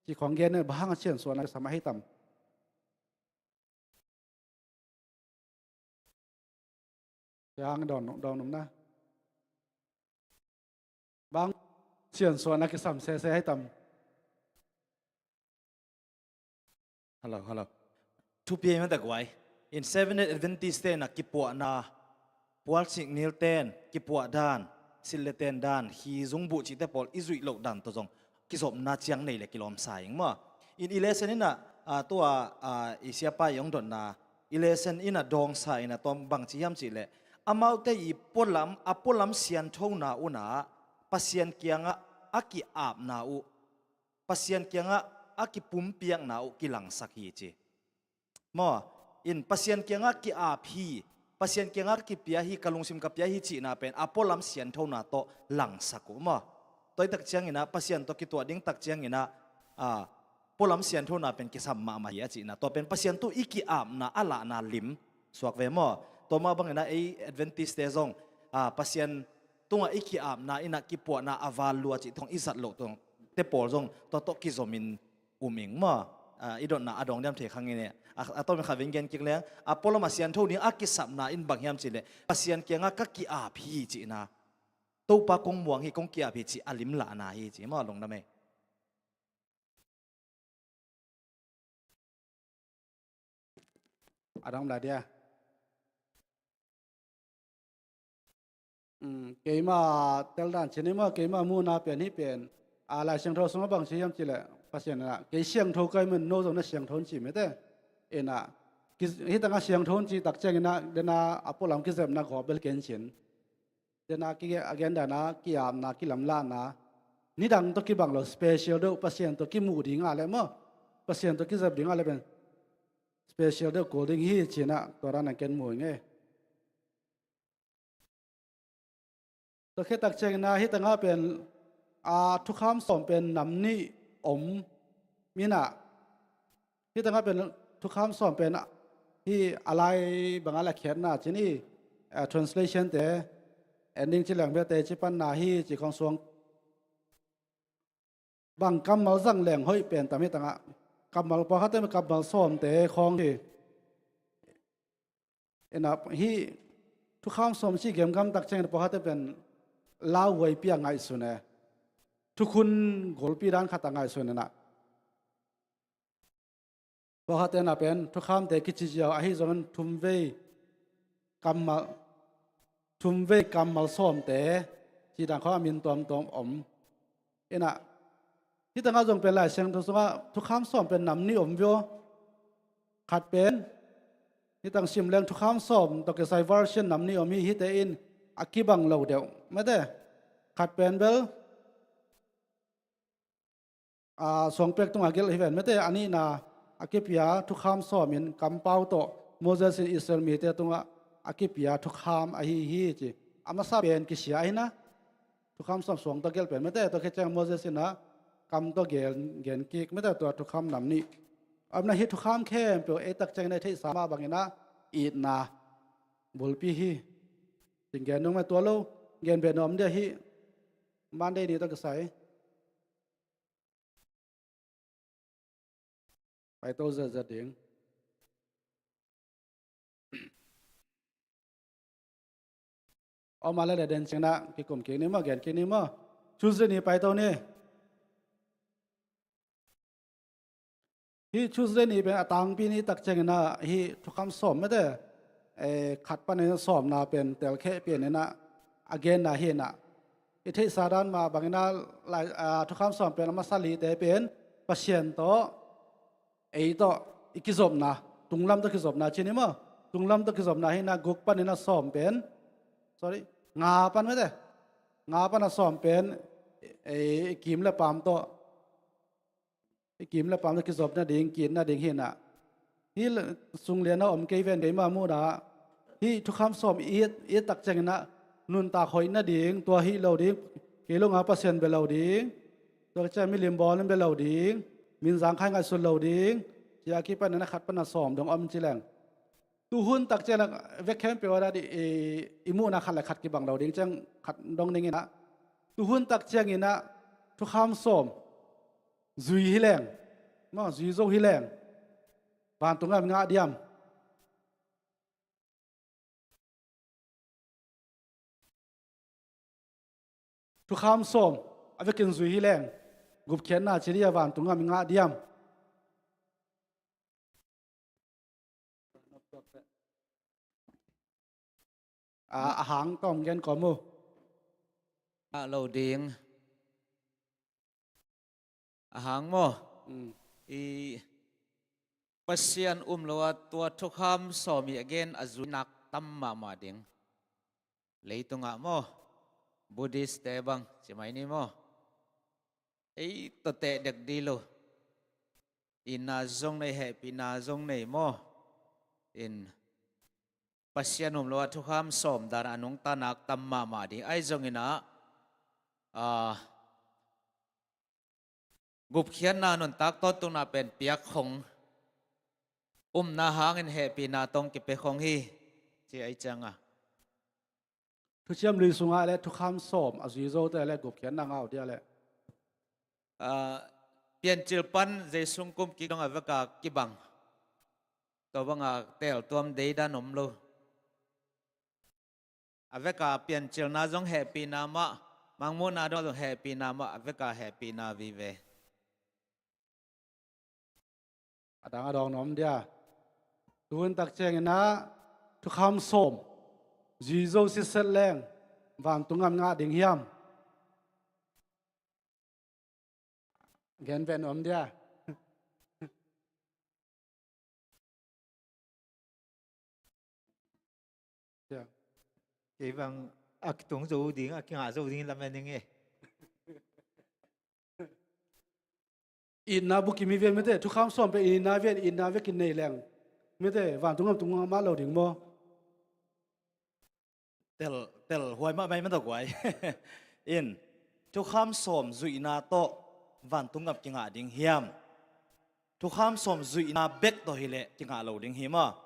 ci khawng gen in, bang hang a siansuahna kisam ahi tam? Siang dawng, dawng nuam na. Bang siansuahna kisam sese ahi tam? Hello, hello. Thupi ahi mah tak guai. In Seventh-day Adventist te in ah kipuahna, pual siknil ten kipuah dan, silh le ten dan, hi zungbuh cihte pawl i zuih loh dan tawh zong kizopna ciang nei le kilawm sa ing maw. In i lesson in ah, a, tua, a, i siapa i hong dotna, i lesson in ah dawngsa in ah tua bang ci hiam cih leh, amaute i pualam, a pualam sianthona un ah Pasian kiangah a ki-apna uh, Pasian kiangah a kipumpiakna uh kilangsak hi ci. Maw, in Pasian kiangah ki-ap hi, Pasian kiangah kipia hi, ka lungsim ka pia hi cihna pen a pualam sianthona tawh langsak uh maw. Tua hi tak ciangin ah Pasian tawh kituah ding tak ciangin ah, a, pualam sianthona pen kisam mahmah hi a cihna, tua pen Pasian tawh i ki-apna a lahna lim suak ve maw. Tua mah bangin ah ei Adventist te zong, a, Pasian tungah i ki-apna in ah kipuahna a val lua cih tawh i zat loh tawh te pawl zong tua tawh kizomin um ing maw. A, i dotna a dawng diam thei kha ing e. A, a tawm khat vei gen kik leng, a pualam a siantho ding a kisapna in bang hiam cih leh, Pasian kiangah ka ki-ap hi cihna, Topa kong muang hi, kong ki-ap hi cih a limlahna hi ci maw, lungdam ei. A dang om lai dia? Um, keima teldan cih ni maw, keima muhna pen hih pen, a, Lai Siangtho sungah bang ci hiam cih leh, Pasian in ah kei siangtho ka hih manin no zong na siangtho un ci mete. In ah, ki-, hih tangah siangtho un cih tak ciangin ah, den a, a pualam kizepna gawp bel ken cin. Den a ki-, a gen dan a ki-apna, kilamlahna, nidang tawh kibang lo, special deuh, Pasian tawh kimuh ding a leh maw, Pasian tawh kizep ding a leh pen special deuh kul ding hi ci-in ah, tua dan a ken mu ing e. Tua khit tak ciangin ah hih tangah pen, a, thukham sawm pen nam nih om in ah, hih tangah pen thukham sawm pen, a, hih a lai bangah leh khiatna ci ni, a, translation te, ending ci leng bia te ci panna hi ci khawng suang. Bang kammal zang leng hoih pen tam hih tangah, kammal pawlkhatte kammal sawmte khawng hi. In ah hih thukham sawm cih gemgam tak ciangin pawlkhatte pen lauhuaipi a ngaihsun e. Thukhun gulpi dan khat a ngaihsun in ah. Pawlkhatte in ah pen thukhamte kici ziau ahi zongin thumvei kammal, thumvei kammal sawmte cih dan khawng a min tuamtuam om. In ah, hih tangah zong pen Lai Siangtho sungah thukham sawm pen nam nih om vio. Khat pen, hih tang sim leng thukham sawm tawh kisai version nam nih om hi, hihte in a kibang lo deuh mete. Khat pen bel, a, suangpek tungah gelh hi ven mete, a nihna a kipia thukham sawmin kampau tawh Moses in Israel mite tungah a kipia thukham ahi hi ci. A masa pen kisia ahi na. Thukham sawm suang tawh gelh pen mete, tua khit ciang Moses in ah kam tawh gen, gen kik mete tua thukham nam nih. Amna hih thukham khempeuh ei tak ciangin a i theihsa mah bangin ah itna, bulpi hi. Cing gen nung mah tua lo, gen beh na om dia hih Monday ni tawh kisai. Paito zetzet ding. Om a leh leh den cingna kikum kik ni maw, gen kik ni maw. Tuesday ni paito ni. Hih Tuesday ni pen a tangpi ni tak ciangin ah hih thukham sawm mete, eh, khat panin sawmna pen telkheh pianin ah a genna hi in ah, i theihsa dan mah bangin ah lai, ah, thukham sawm pen a masa lite pen Pasian tawh ei tawh i kizopna, tunglam tawh kizopna ci ni maw? Tunglam tawh kizopna hi in ah guk panin a sawm pen, sorry, nga pan mete, nga pan a sawm pen, eh, i kim le paam tawh, i kim le paam tawh kizop nading, ki-it nading hi in ah. Hih sunglian a om kei ven keimah muhna ah hih thukham sawm i it, i it tak ciangin ah nuntak hoih nading, tua hi lo ding, kei lo ngal Pasian bia lo ding, tua ciang milim bawl in bia lo ding, min zangkhai ngaihsut lo ding, ci a kipanin a khat pan a sawm dong om ci leng. Tuhun tak ciang a vek khempeuh ah i, i muhna khat le khat kibang lo ding ciang khat dong ning in ah. Tuhun tak ciangin ah thukham sawm zui hi leng, maw, zui zo hi leng, vantung gam i ngah diam? Thukham sawm a vekin zui hi leng, gupkhiatna ci dih a vantung gam i ngah diam? A, a hang tawm gen kawm uh. Ngah lo ding. A hang maw? Mm. I Pasian um lo a tua thukham sawm i a gen a zuinak tam mahmah ding. Leitungah maw? Buddhist te bang ci mai ni maw? Ei tawh teh dek dih lo. Itna zong nei, hehpihna zong nei maw? In Pasian um lo a thukham sawm dan a nungtanak tam mahmah ding. Ahi zongin ah, ah, gupkhiatna nuntak tawntungna pen piak khong, umna hangin hehpihna tawh kipia khong hi, ci ahi ciang a. Thuciam Lui sungah le thukham sawm a zui zote le gupkhiatna ngah uh dia le. Ah, Piancil pan Jesu kum kik dong a vek a kibang. Tua bang a teltuam deidan om lo. A vek a piancilna zong hehpihna mah, mangmuhna dong zong hehpihna mah, a vek a hehpihna vive. A dang a dawng nuam dia. Tuhun tak ciangin ah thukham sawm zui zo sitset leng vantung gam ngah ding hiam? Gen ven om dia. Kei bang a kitung zo ding, a kingah zo ding lamen ning e. Itna bukim hi ven mete, thukham sawm pen itna ven, itna vekin nei leng mete, vantung gam tung mah lo ding maw? Tel, tel huai mahmah mah tawh guai. In, thukham sawm zuihna tawh vantung gam kingah ding hiam? Thukham sawm zuihna bek tawh hileh kingah lo ding hi maw?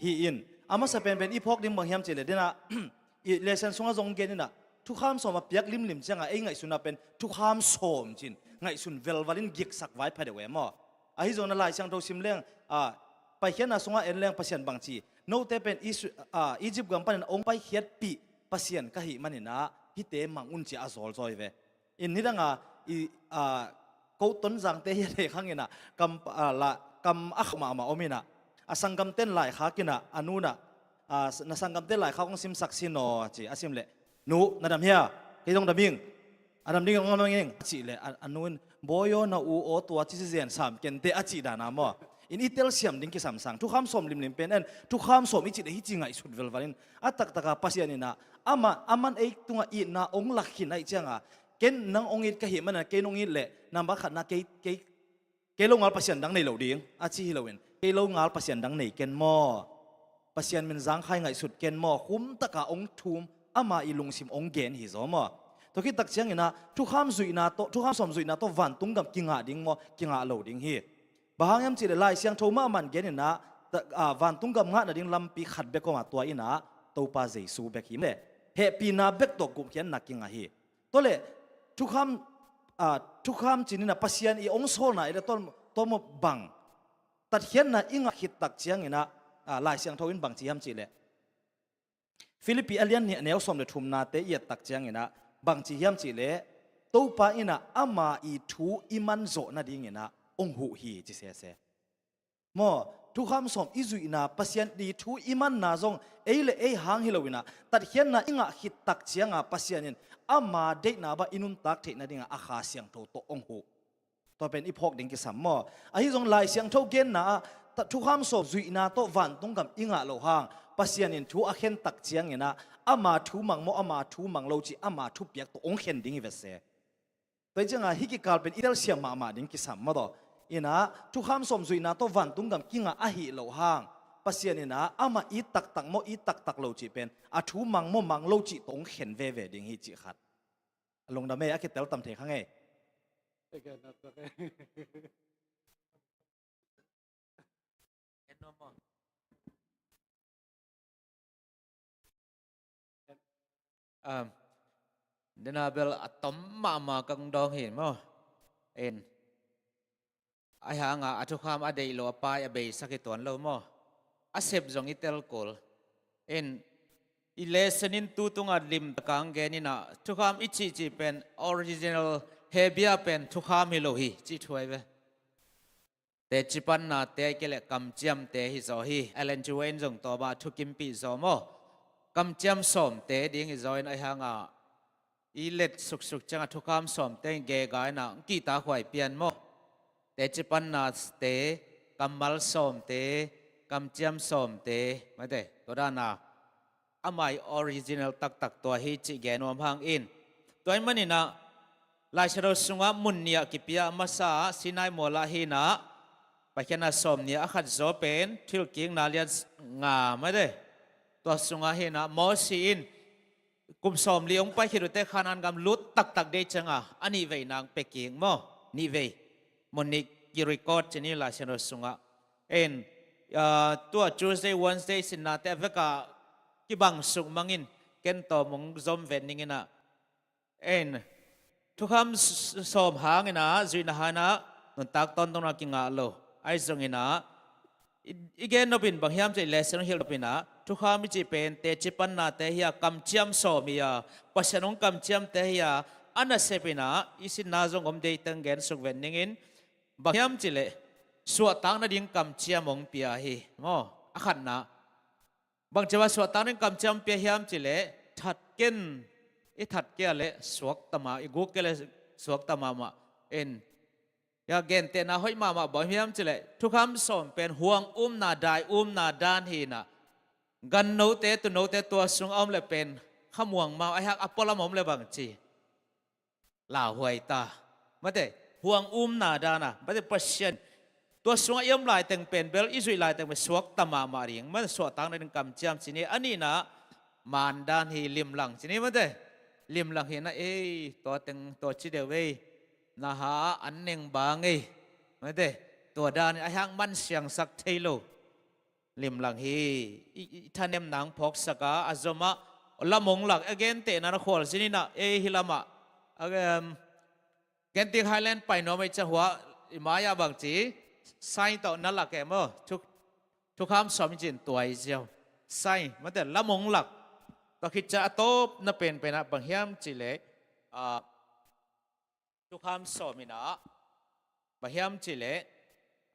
Hi in, a masa penpen i phawk ding bang hiam cihleh, dena, i lesson sungah zong gen inah, thukham sawm a piak limlim ciangah ei ngaihsunna pen thukham sawm cin ngaihsun velval in giksak vai pha deuh e maw? Ahi zongin a Lai Siangtho sim leng, a, Paikhiatna sungah en leng Pasian bangci, note pen Is-, a, Egypt gam panin a ong paikhiatpih Pasian ka hih maninah hihte mang un cia a zawlzawi ve. In nidanga i, a, ko Tonzangte hi a thei khanginah kam, a, la, kam a khauh mahmah om inah, a sanggamten laikhak inah a nunah, a, na sanggamte laikhak hong simsak sin aw ci a sim leh, nu, na dam hia? Kei zong dam ing. A dam ding hong dam ing a cih leh a, a nu in, bawi aw, na u aw, tua ci zizen sam kente a cih dana maw? In i telsiam ding kisamsang. Thukham sawm limlim pen en, thukham sawm i cih leh hici ngaihsut velval in, a taktaka Pasian inah, amah, aman ei tungah itna hong lak khin ahih cianga, ken nang hong it ka hih manin kei nong it leh, nambat khatna kei, kei, kei lo ngal Pasian dang nei lo ding a ci hi loin, kei lo ngal Pasian dang nei ken maw? Pasian min zangkhai ngaihsut ken maw? Khumtaka hong thum, ama i lungsim hong gen hi zaw maw? Tua khit tak cianginah thukham zuihna tawh, thukham sawm zuihna tawh vantung gam kingah ding maw? Kingah lo ding hi. Bang hang hiam cihleh Lai Siangtho mahmah in gen inah, ta-, a, vantung gam ngah nading lampi khat bek om a, tua inah Topa Jesu bek hi. Hehpihna bek tawh gupkhiatna kingah hi. Tualeh thukham, a, thukham cin inah Pasian i hong sawlna i le tawm, tawm bang tatkhiatna i ngah khit tak cianginah, a, Lai Siangtho in bangci hiam cihleh, Philippi a lian nih a neu sawm le thumnate i et tak cianginah bangci hiam cihleh, Topa in ah ama i thu i man zawh nadingin ah hong huh hi ci sese. Maw, thukham sawm i zuihna, Pasian i thu i manna zong ei le ei hang hi lo in ah, tatkhiatna i ngah khit tak ciang a Pasian in ama deihna bang i nuntak theih nading a a Kha Siangtho tawh hong huh. Tua pen i phawk ding kisam maw. Ahi zong Lai Siangtho genna ah ta-, thukham sawm zuihna tawh vantung gam i ngah loh hang, Pasian in thu a khen tak ciangin ah ama thu mang maw, ama thu mang lo cih ama thupiak tawh hong khen ding hi ve se. Tua hi ciang a hih kikal pen i telsiam mahmah ding kisam maw taw. In ah thukham sawm zuihna tawh vantung gam kingah ahih loh hang, Pasian in ah amah it taktak maw, it taktak lo cih pen a thu mang maw, mang lo cih tawh hong khen veve ding hi cih khat. A lungdam ei, a kitel tam thei kha ngei. Um, dena bel a tom mahmah kang dawng hi maw. In, ahi hanga a thukham a deih lo a pai a beisak hi tuan lo maw. A sep zong i tel kul. In, i lesson in tu tunga limtak a gen in ah thukham i cihcih pen original Hebia pen thukham hi lo hi cih thu ahi ve. Teci panna te ahih kei leh kamciam te hi zaw hi. Ellen G. White in zong tua bang a thukimpih zaw maw. Kamciam sawm te ding hi zaw in ahi hanga i let suksuk ciang a thukham sawm te in gega in ah hong kihtak huai pian maw. Teci panna te, kammal sawm te, kamciam sawm te, mate, tua dan a amah i original taktak tua hi cih gen nuam hang in. Tua ahih manin ah Lai Siangtho sungah mun nih a kipia, a masa ah Sinai mual ah hi in ah Paikhiatna sawm nih a khat zaw pen Thuhilhkikna lian nga, mate. Tua sungah hi in ah Moses in kum sawmli hong pai khit uh teh Kanaan gam lut taktak ding ciang a a nih vei nang pia kik maw. Nih vei. Mun nih ki-record ci ni Lai Siangtho sungah. En, ah, tua Tuesday, Wednesday sinna te a vek a kibang suk mang in, ken tawm hong zom vet ning in ah. En, thukham s-, s-, sawm hang in ah, zuihna hang in ah, nuntak tawntungna kingah lo. Ahi zong in ah, i, i gen nop in bang hiam cih leh, lesson hilh nop in ah, thukham i cih pen teci panna te hi a, kamciam sawm hi a, Pasian hong kamciam te hi a, a nasep in ah, i sinna zong om ding teng gen suk vet ning in, bang hiam cih leh, suahtak nading kamciam hong pia hi, maw, a khatna. Bangci a suahtak nading kamciam pia hiam cih leh, that ken, i that kei leh suakta mah, i guk kei leh suakta mahmah. En, a gentehna hoih mahmah bang hiam cih leh, thukham sawm pen huang umna, dai umna dan hi in ah, gannote, tuunote tua sung a om leh pen khamuang mah, a hak a pualam om leh bangci lauhuai ta. Mate, huang umna dan a, mate, Pasian. Tua sungah i om laiteng pen bel, i zuih laiteng pen suakta mahmah ding. Mate, suahtak nading kamciam ci ni, a nihna, man dan hi, limlang ci ni, mate. Limlang hi in ah, ei, tua teng, tua ci deuh ei. Na ha an neng bang ei. Mate, tua dan in a hak man siangsak thei lo. Limlang hi, i, i, i thanemna hong phawksak a, a zom ah, lam hong lak, a gentehna na khualzin in ah, ei hi lam ah, a, em, Genting Highland pai nuam ei ciang hua, i mai-ah bangci, sign tawh na lak e maw, thu, thukham sawm i cih tua hi ziau. Sign, mate lam hong lak, tua khit ciang a tawpna penpen ah bang hiam cih leh, ah, thukham sawm in ah, bang hiam cih leh,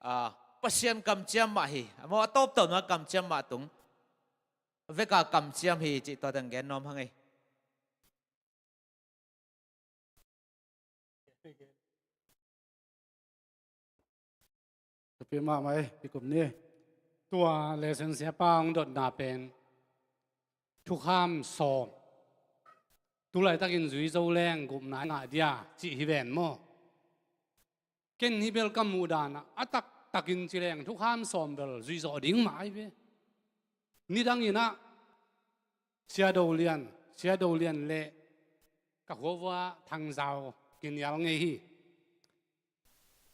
ah, Pasian kamciam mah hi, a maw a tawptawpna kamciam mah tung, vek a kamciam hi cih tua teng gen nuam hang ei. Thupi mahmah ei, i kum ni. Tua lesson siapa hong dotna pen thukham sawm. Tulaitakin zui zo leng gupna ngah dia cih hi ven maw. Ken hih bel ka muh dan ah, a taktakin ci leng thukham sawm bel zuih zawh ding mah ahi ve. Nidang in ah, Sia Do Lian, Sia Do Lian leh ka khuavua Thangzau kinial ngei hi.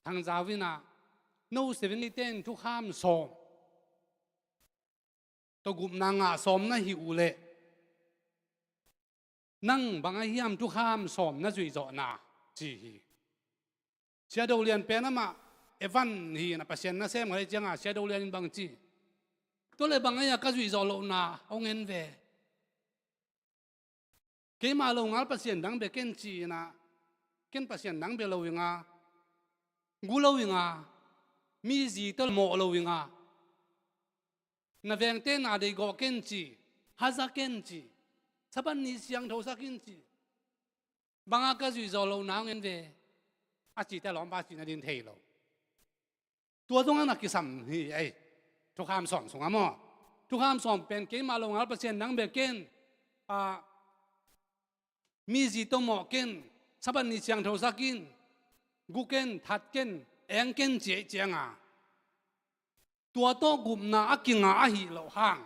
Thangzau in ah, no Seventh-day ten thukham sawm tawh gupna ngah sawm na hih uh leh, nang bang a hiam thukham sawm na zuih zawhna, ci hi. Sia Do Lian pen amah evan hi in ah, Pasian nasem khat hi ciang a, Sia Do Lian in bangci, tua leh bang a hia ka zuih zawh lohna hong en ve. Keimah lo ngal pasian dang bek ken ci in ah, Ken Pasian dang bia lo ing a, gu lo ing a, mi zi tawh mawh lo ing a, na vengte na deih gawh ken ci, haza ken ci, Sabbath ni siangtho sak in ci. Bang a ka zuih zawh loh nang en ve, a cite a lawmpa cih nading thei lo. Tua zong a na kisam hi ei. Thukham sawm sungah maw, thukham sawm pen keimah longal Pasian dang bia ken, a, mi zi tawh mawh ken, Sabbath ni siangtho sak in, gu ken, that ken, eng ken ci ei ciang a, tua tawh gupna a kinga ahih loh hang,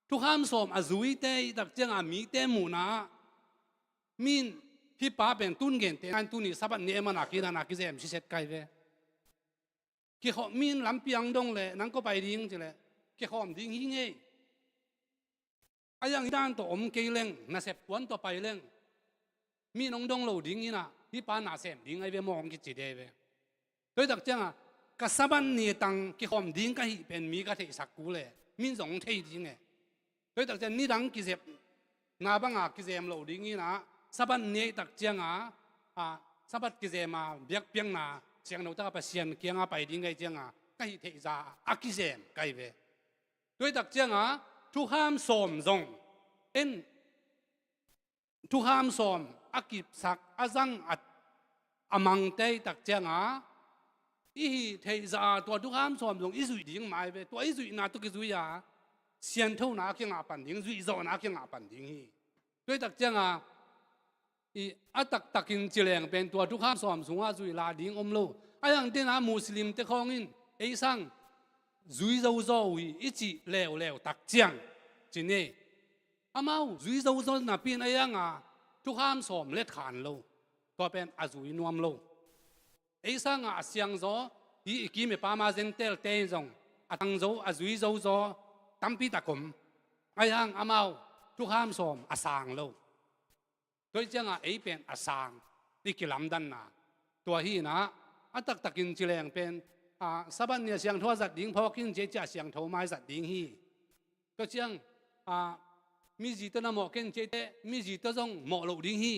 thukham sawm a zuite i tak ciang a mite muhna ah, min, hih pa pen tun gente nan tuni Sabbath ni ei man a kina na kizem siset kai ve. Kikhawm, min lampi ang dong leh nang kua pai ding ci leh, kikhawm ding hi ngei. A yang i dan tawh om kei leng, nasep kuan tawh pai leng, min hong dong lo ding in a, hih pa na sem ding ai ve maw hong kici dei ve. Tua hi tak ciang a, ka Sabbath ni tang kikhawm ding ka hih pen mi ka theihsak kul e, min zong hong thei ding e. Tua hi tak ciang nidang kizepna bang a kizem lo ding in a, Sabbath ni tak ciang a, a, Sabbath kizem a biakpiakna siangtho tak a Pasian kiang a pai ding ka hih ciang a, ka hih theih zah a kizem ka hi ve. Tua hi tak ciang a, thukham sawm zong en, thukham sawm a kipsak a zang a, a mangte i tak ciang a, i hih theih zah a tua thukham sawm zong i zuih ding mai ve. Tua i zuihna tawh kizui a, sianthona a kingah pan ding, zuihzawhna a kingah pan ding hi. Tua hi tak ciang a, i a taktakin ci leng pen tua thukham sawm sungah zuih la ding om lo. A yang tena Muslim te khawng in ei sang zui zozaw uh hi i cih leuleu tak ciang ci ni. Amau zui zozaw napi in a yang a thukham sawm let khan lo. Tua pen a zui nuam lo. Ei sang a a siangzaw, i, i kim i pam a Gentile te in zong a tangzo, a zui zozaw tampi tak om. A yang amau thukham sawm a sang lo. Tua hi ciang a ei pen a sang i kilamdanna. Tua hi in a, a taktakin ci leng pen, a, Sabbath ni a siangtho a zat ding phawk in ci ei ciah a siangtho mai zat ding hi. Tua ciang, a, mi zi tawh na mawh ken ci ei teh, mi zi tawh zong mawh loh ding hi.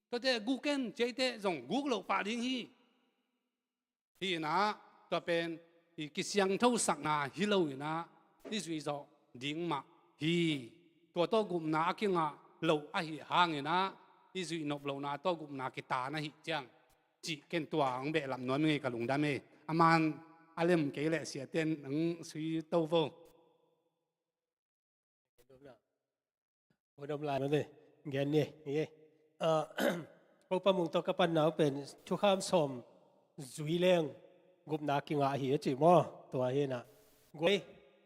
Tua teh gu ken ci ei teh zong guk loh pah ding hi. Hi in a, tua pen i kisiangthosakna hi lo in a, i zuih zawh ding mah hi. Tua tawh gupna a kingah loh ahih hang in a, i zuih nop lohna tawh gupna kitan ahih ciang cih ken tua hong behlap nuam ing ei ka lungdam ei. A man a lem kei leh siate in hong sui to vo. Hong dom lai mate. Gen ni, ni. Ah, Upa Mung tawh ka panna uh pen thukham sawm zui leng gupna kingah hi a ci maw. Tua hi in a. Guai,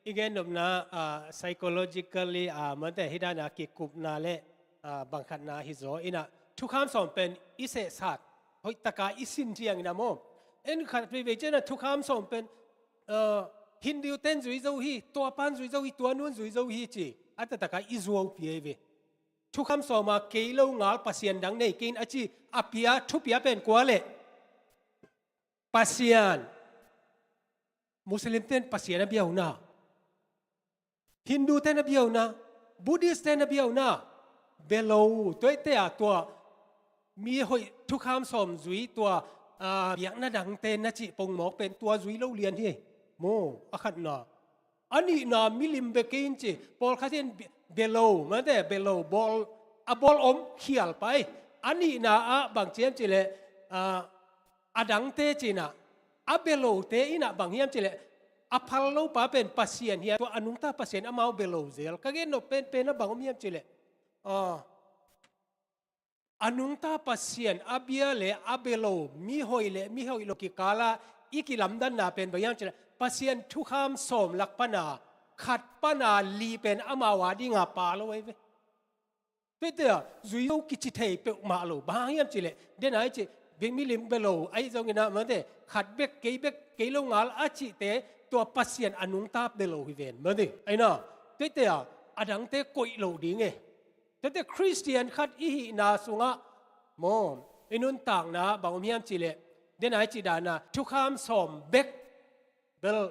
i gen nopna, ah, psychologically, ah, mate, hi dan a kikupna le, ah, bangkhatna hi zaw in a. Thukham sawm pen i sehsat hoih taka i sin ciang in a maw. En khat veivei ciang a thukham sawm pen, ah, Hindu ten zui zo hi, tua pan zui zo hi, tua nun zui zo hi ci. A taktak a i zuaupi ei ve. Thukham sawm a kei lo ngal Pasian dang nei kei in a ci, a pia, thu pia pen kua leh? Pasian. Muslim ten Pasian a bia uh na. Hindu ten a bia uh na. Buddhist ten a bia uh na. Bia lo, tua hi teh a tua mi hoih thukham sawm zui tua, ah, biakna dangte na cih pongmawk pen tua zui lo lian hi. Maw, a khatna. A nihna milim bia kei in ci, pawlkhat in bia, bia lo, mate, bia lo, bawl, a bawl om khial pai. A nihna ah bang ci hiam cih leh, ah, a dangte ci in a, a bia lote in a bang hiam cih leh, a phal lopa pen Pasian hi a, tua a nungta Pasian amau bia lo zel. Ka gen nop penpen a bang om hiam cih leh, ah, a nungta Pasian a bia le a bia lo, mi hoih le mi hoih lo kikal ah i kilamdanna pen bang hiam cih leh, Pasian thukham sawm lak pan a khat pan a li pen amau a ding a pha lo ei ve. Tua hi teh a, zui zo kici thei peuhmah lo, bang hang hiam cih leh, den a i cih, bia milim bia lo, ahi zongin a, mate, khat bek, kei bek, kei lo ngal a cihte, tua Pasian a nungta bia lo hi ven, mate, ahi na, tua hi teh a, a dangte koih lo ding e. Tua hi teh Khristian khat i hihna sungah, maw, i nuntakna, bang om hiam cih leh, den a i cih dan a, thukham sawm bek, bel,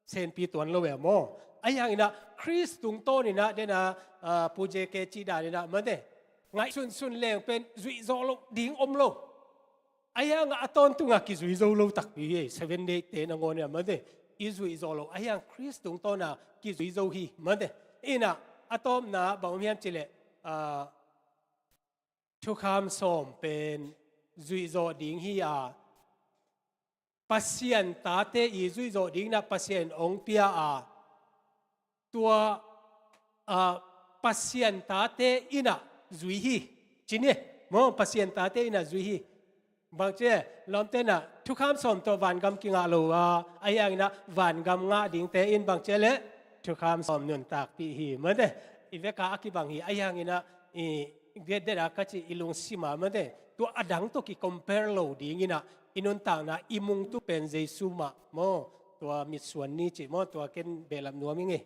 senpi tuan lo e maw. Ahi hangin a, Khrist tungtawn in a, den a, ah, Pu J K cih dan in a, mate. ngaihsunsun leng pen zuih zawh loh ding om lo. Ahi hangah a tawntungah kizui zo lo takpi hi. Seven Day te nangawn in ah mate, i zuih zawh loh, ahi hang Khrist tungtawnah kizui zo hi mate. In ah a tawpna bang om hiam cih leh, ah, thukham sawm pen zuih zawh ding hi a, Pasian tate i zuih zawh ding in ah Pasian hong pia a, tua, ah, Pasian tate in ah zui hi, ci ni maw, Pasian tate in ah zui hi. Bang ci leh, lawmte in ah thukham sawm tawh vangam kingah lo a, ahi hangin ah vangam ngah dingte in bang ci leh thukham sawm nuntakpih hi mate. I vek a a kibang hi, ahi hangin ah i, det det a ka cih, i lungsim ah mate, tua a dang tawh ki-compare lo dingin ah i nuntakna, i mungtu pen Jesu mah maw, tua mitsuan ni cih maw, tua ken behlap nuam ing ei.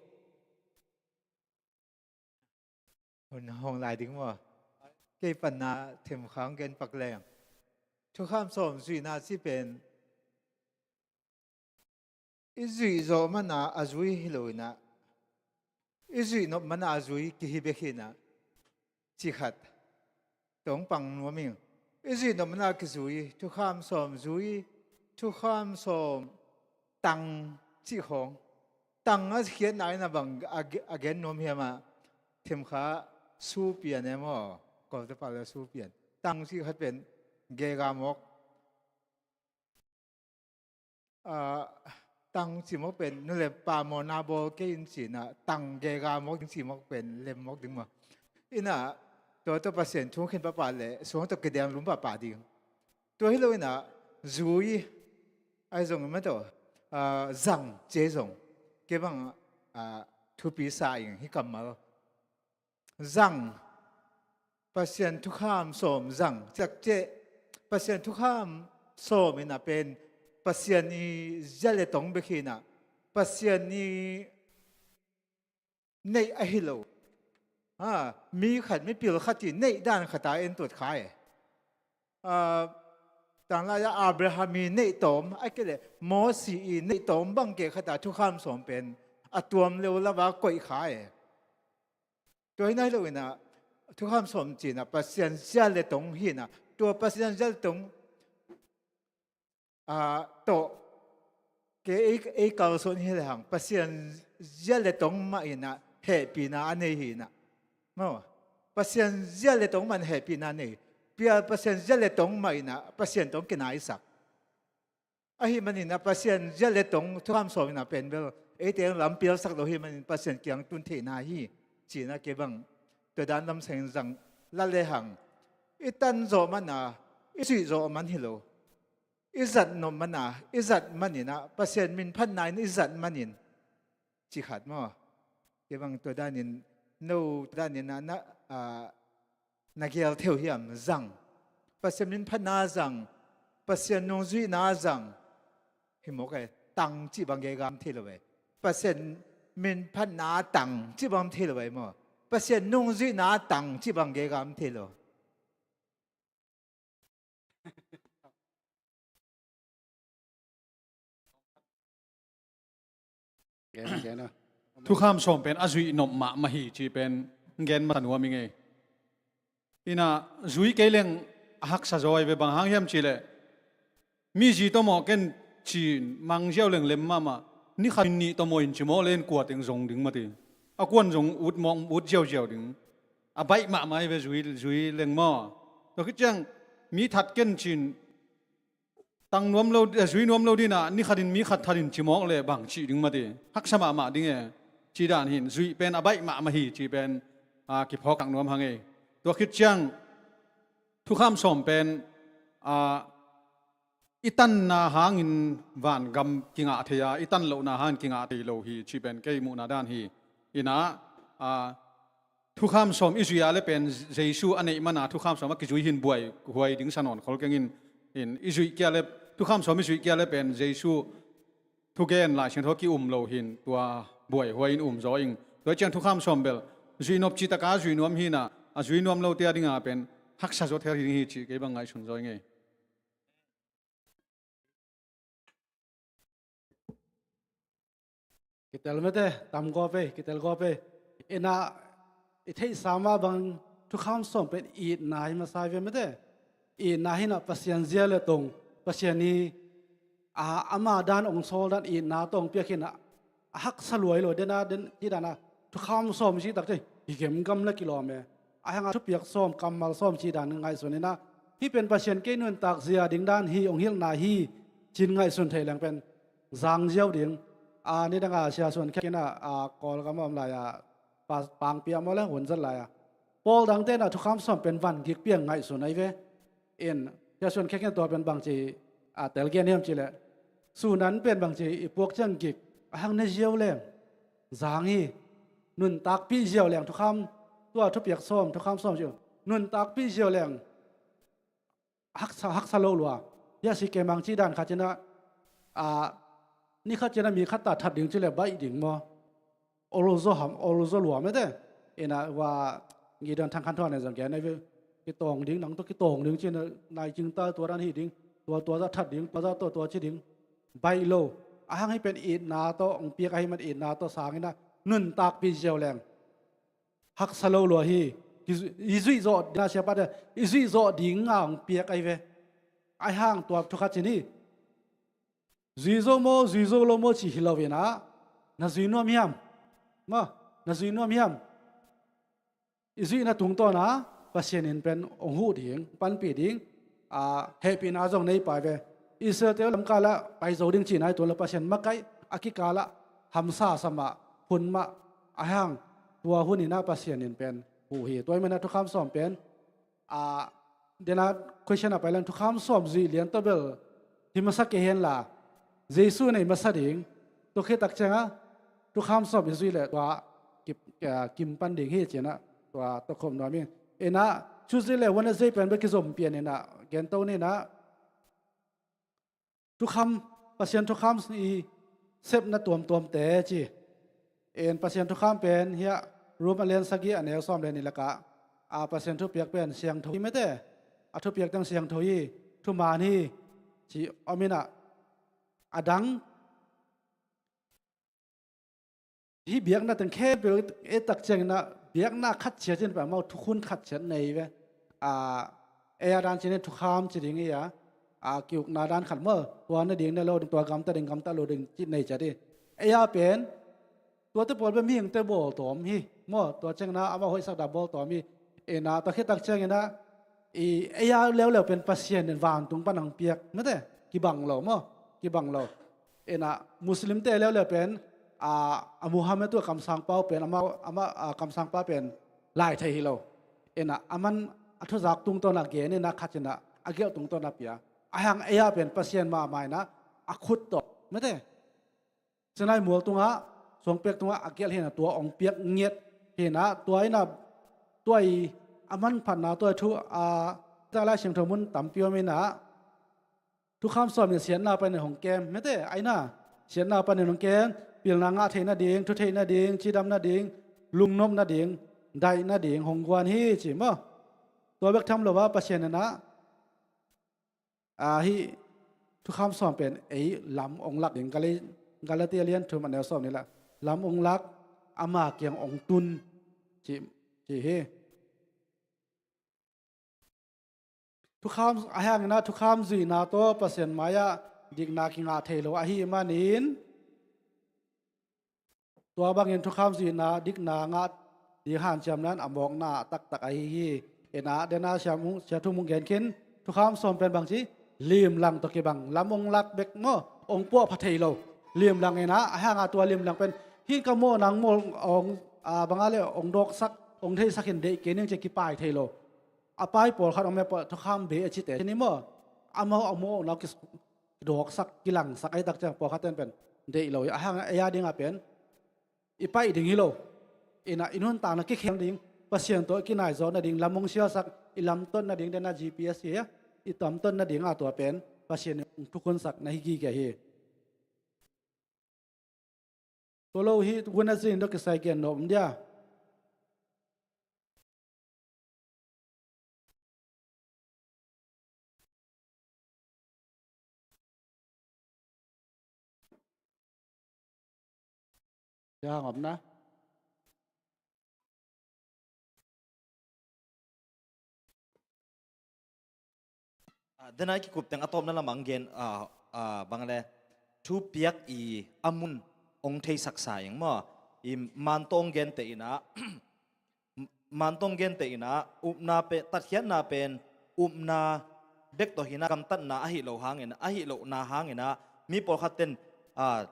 Hun hong lai ding maw? Kei panna Thim Kha hong gen pak leng, thukham sawm zuihna cih pen i zuih zawh mana a zui hi lo in ah, i zuih nop mana a zui kihi bek hi in ah, cih khat tawh hong pang nuam ing. I zuih nop mana kizui, thukham sawm zui, thukham sawm tang cih khawng. Tang a khiatna in ah bang a, a gen nuam hiam ah, Thim Kha, su pian e maw, Kawlte pau leh su pian. Tang cih khat pen gega mawk. Ah, tang cih mawk pen nu le pa mawhna bawl kei in ci in ah, tang gega mawk ding cih mawk pen lem mawk ding maw. In ah, tua tawh Pasian thu khen pahpah leh suang tawh kidem lum pahpah ding. Tua hi lo in ah, zui ahi zong, ma tawh, ah, zang ci ahi zong, kei bang, ah, thupi sa ing hih kammal. Zang, Pasian thukham sawm zang, ciak ciah, Pasian thukham sawm in ah pen Pasian i zia le tong bek hi in ah, Pasian i neih ahi lo. Ha, mi khat, mipil khat i neih dan khat a en tuat kha e. Ah, tanglai-ah Abraham i neih tawm, a kei leh Mosi i neih tawm bang kei khat a thukham sawm pen a tuam leu lava koih kha e. Tua hi nai lo in ah, thukham sawm ci in ah Pasian zia le tong hi in ah, tua Pasian zia le tong, ah, tawh kei ei, ei kalsuan hi le hang, Pasian zia le tong mah in ah hehpihna a nei hi in ah. Maw? Pasian zia le tong mah in hehpihna a nei. Pial Pasian zia le tong mah in ah Pasian tawh kinaisak. Ahih manin ah Pasian zia le tong thukham sawm in ah pen bel eite lam pialsak lo hi manin Pasian kiang tun theihna hi, ci in ah kei bang tua dan lam seng zang la le hang, i tan zawh man a, i zuih zawh man hi lo. I zat nop man a, i zat manin ah, Pasian min phatna in i zat manin, ci khat maw? Kei bang tua danin, no tua danin ah, na, ah, na gel theu hiam, zang. Pasian min phatna zang, Pasian nungzuihna zang. Hi mawk e, tang cih bang gei gam thei lo e. Pasian min phatna tang cih bang thei lo e maw? Pasian nungzuihna tang cih bang gei gam thei lo. Gen, gen a. Thukham sawm pen a zuih nop mahmah hi cih pen gen masa nuam ing ei. In ah zui kei leng a haksa zaw hi ve, bang hang hiam cih leh mi zi tawmawh ken ci-in mang ziau leng lem mahmah. Ni khat in nih tawmawh in ci mawk leh in kua teng zong ding mah ti. A kuan zong ut mawk, ut ziauziau ding. A baih mahmah hi ve zui, zui leng maw. Tua khit ciang mi that ken ci-in tang nuam lo, eh, zui nuam lo ding ah, ni khat in mi khat that in ci mawk leh bang cih ding mah ti. Haksa mahmah ding e. Ci dan hi in, zuih pen a baih mahmah hi cih pen, ah, kiphawk tak nuam hang ei. Tua khit ciang thukham sawm pen, ah, i tanna hangin vangam kingah thei a, i tan lohna hangin kingah thei lo hi cih pen kei muhna dan hi. In ah, ah, thukham sawm i zuih a leh pen Jesu a neih man a thukham sawm a kizui hi in buaihuai ding sa nawn khol keng in, in i zuih kei a leh, thukham sawm i zuih kei a leh pen Jesu thugen Lai Siangtho a ki-um lo hi in tua buaihuai in um zaw ing. Tua ciang thukham sawm bel zuih nop cih tak a zuih nuam hi in ah, a zui nuam lote a ding a pen haksa zaw thei ding hi cih kei bang ngaihsun zaw ing ei. Kitel mate, tam gawp ei, kitel gawp ei. In ah, i theihsa mah bang, Thukham sawm pen itna hi masa hi ve mate. Itna hi na Pasian zia le tong, Pasian hi, a, ama dan ong sawl dan itna tawh ong piak hi na, a haksa lua hi lo, dena den ci dan a thukham sawm ci tak ci hi gemgam le kilawm e. A hang a thupiak sawm, kammal sawm ci dan ngaihsun hi na, hih pen Pasian kei nuntak zia ding dan hi, ong hilhna hi, cin ngaihsun thei leng pen zang ziau ding. A, nidang a Sia Suan Khek in a, a, Kawlgam a om lai a, pa-, pangpi a maw le, hun zat lai a, pawl dangte na thukham sawm pen van gik piang ngaihsun ahi ve. In, Sia Suan Khek in tua pen bangci, a, telgen hiam ci le, sunan pen bangci i puak ciang gik, a hang ne ziau leng zang hi. Nuntakpih ziau leng thukham, tua thupiak sawm, thukham sawm ci, nuntakpih ziau leng haksa, haksa lo lua. Hia si kemang ci dan khat ci na, a, ni khat ci na mi khat ta that ding ci le baih ding maw? Ol zaw ham, ol zaw lua mate. Ina wa ngi dan thang khan thuan ne zong gen ai ve. Kitawng ding, nang tawh kitawng ding ci na, nai cing ta tua dan hi ding. Tua, tua za that ding, tua za tua, tua ci ding. Baih lo. A hang hi pen itna tawh ong piak ahi man itna tawh sang hi na, nuntakpih ziau leng haksa lo lua hi. I, i zuih zawh ding a siapa te, i zuih zawh ding a ong piak ahi ve. Ahi hang tua thukhat ci ni. Zui zo maw, zui zo lo maw ci hi lo in a, na zui nuam hiam? Maw, na zui nuam hiam? I zuihna tungtawn a Pasian in pen ong huh ding, panpih ding, a, hehpihna zong nei pai ve. Israel te lamkal ah pai zo ding cihna hi tuan lo, Pasian makaih a kikal ah hamsa sa mah, hun mah, a hang tua hun in a Pasian in pen huh hi. Tua hi man a thukham sawm pen, a, dena question a pai leng thukham sawm zuih lian tawh bel hi masa kei hen la, Jesu nei masa ding, tua khit tak ciang a thukham sawm i zuih le tua kim, a, kim pan ding hi ci na, tua tawh khop nuam ing. Ina, Tuesday le Wednesday pen bel kizom pian ina, gen to ni na, thukham, Pasian thukham i sepna tuamtuamte ci. En Pasian thukham pen hiah Rom a lian sagih a neu sawm le nih lakah, a, Pasian thupiak pen siangtho hi mate. A thupiak teng siangtho hi, thuman hi, ci om ina, a dang hih biakna teng khempeuh et tak ciangin a, biakna khat ciat in peuh amau thukhun khat ciat nei ve. A, ei a dan ci-in thukham ci ding hi a, a, kiukna dan khat maw, tua na ding na lo ding, tua gamta ding gamta lo ding ci nei ciat hi. Ei a pen tuate pawl pen mihingte bawltawm hi maw, tua ciangin a amau hoihsak dan bawltawm hi. Ina tua khit tak ciangin a, i, ei a leuleu pen Pasian in vantung pan hong piak mate, kibang lo maw, kibang lo. Ina Muslimte leuleu pen, a, a Muhammad tua kamsangpa uh pen, ama, ama, a, kamsangpa pen lai thei hi lo. Ina aman a thuzak tungtawn a gen ina khat ina a gelh tungtawn a pia. A hang ei a pen Pasian mahmah ina a khut tawh mate, Sinai mual tungah, suangpek tungah a gelh hi ina tua ong piak ngiat hi ina, tua ina, tua i a manphatna tua thu, a, ta Lai Siangtho mun tampi om ina, thukham sawm in siatna panin hong kem mate, a ina, siatna panin hong kem, pilna ngah theih nading, thu theih nading, cidam nading, lungnop nading, daih nading hong guan hi ci maw. Tua bek tham lo a Pasian ina, a, hih thukham sawm pen ei lam ong lak ding, Gali-, Galatia lian thum a neu sawm nih lah, lam ong lak, ama kiang ong tun ci, ci hi. Thukham, a hang ina thukham zuihna tawh Pasian mai-ah dikna kingah thei lo ahih manin, tua bangin thukham zuihna dikna ngah ding hanciam nan a mawkna taktak ahi hi. Ina dena siam hong, sia thum hong gen khin, thukham sawm pen bangci limlang tawh kibang, lam ong lak bek maw, ong puahpha thei lo. Limlang ina, a hang a tua limlang pen hih ka mawh nang mawh ong, a, bang a le ong dawksak, ong theihsak in deih kei ning ci kipai thei lo. A pai pawlkhat om e, pawl thukham bei a cite ni maw, amau a mawh ong nau kis-, dawksak, kilangsak ahi tak ciang pawlkhat ten pen deih lo hi. A hang ei a ding a pen i paih ding hi lo. Ina i nuntakna kikhel ding, Pasian tawh i kinaizawh nading, lam ong sialsak, i lamtot nading dena G P S hi a, i lamtot nading a tua pen Pasian in thukhunsak na hi gige hi. Tua lo hi, guna zin dok kisai gen nop dia. Sia hang om na. Denai kikup teng a tawpna lamah ang gen, ah, ah, bang le thupiak i a mun ong theisaksa ing maw? I man tawh ong gen te inah man tawh ong gen te inah upna pen, tatkhiatna pen upna bek tawh hinah gamtatna ahi lo hangin, ahi lohna hanginah mi pawlkhat ten, ah,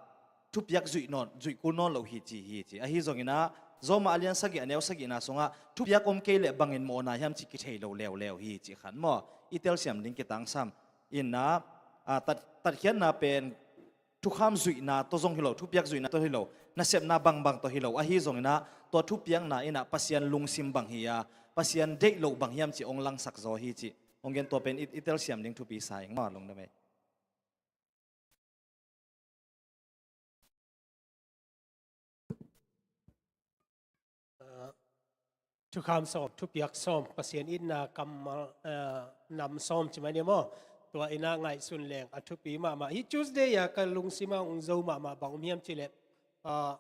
thupiak zuih nawn, zuih kul nawn lo hi ci hi ci. Ahi zonginah Roma a lian sagih a neu sagihna sungah thupiak om kei leh bangin mawhna hiam ci kithei lo leuleu hi ci khan maw? I telsiam ding kitangsam. Inah, ah, tat, tatkhiatna pen thukham zuihna tawh zong hi lo, thupiak zuihna tawh hi lo, nasepna bangbang tawh hi lo. Ahi zonginah tua thupiakna inah Pasian lungsim bang hi a, Pasian deih loh bang hiam ci ong langsak zaw hi ci. Ong gen tua pen i, i telsiam ding thupi sa ing maw, lungdam ei. Thukham sawm, thupiak sawm, Pasian itna kammal, eh, nam sawm ci mai ni maw? Tua inah ngaihsun leng a thupi mahmah. Hih Tuesday a ka lungsim ah ong zo mahmah bang om hiam ci leh, ah,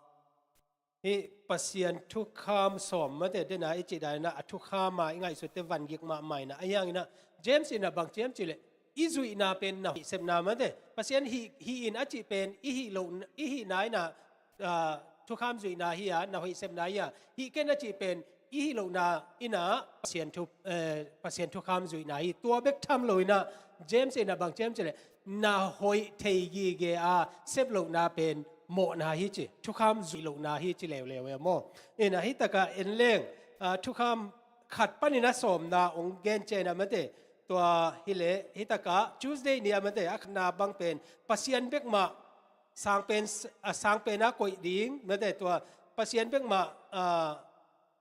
hih Pasian thukham sawm mate dena i cih dan inah a thukham a i ngaihsut te vangik mahmah inah. Ahi hanginah James inah bang ci hiam ci leh, i zuihna pen na hoih sepna mate. Pasian hih, hih in a cih pen i hih lo, i hihna inah, ah, thukham zuihna hi a, na hoih sepna hi a. Hih ken a cih pen i hih lohna inah Pasian thu, eh, Pasian thukham zuihna hi. Tua bek tham lo inah James inah bang ci hiam ci leh, na hoih thei gige a sep lohna pen mawhna hi ci, thukham zuih lohna hi ci leuleu e maw? Inah hih takah en leng, ah, thukham khat panin a sawmna ong gen ciah inah mate. Tua hileh hih takah Tuesday ni a mate, a khatna bang pen Pasian bek mah sang pen, ah, sang pen a koih ding mate, tua Pasian bek mah, ah,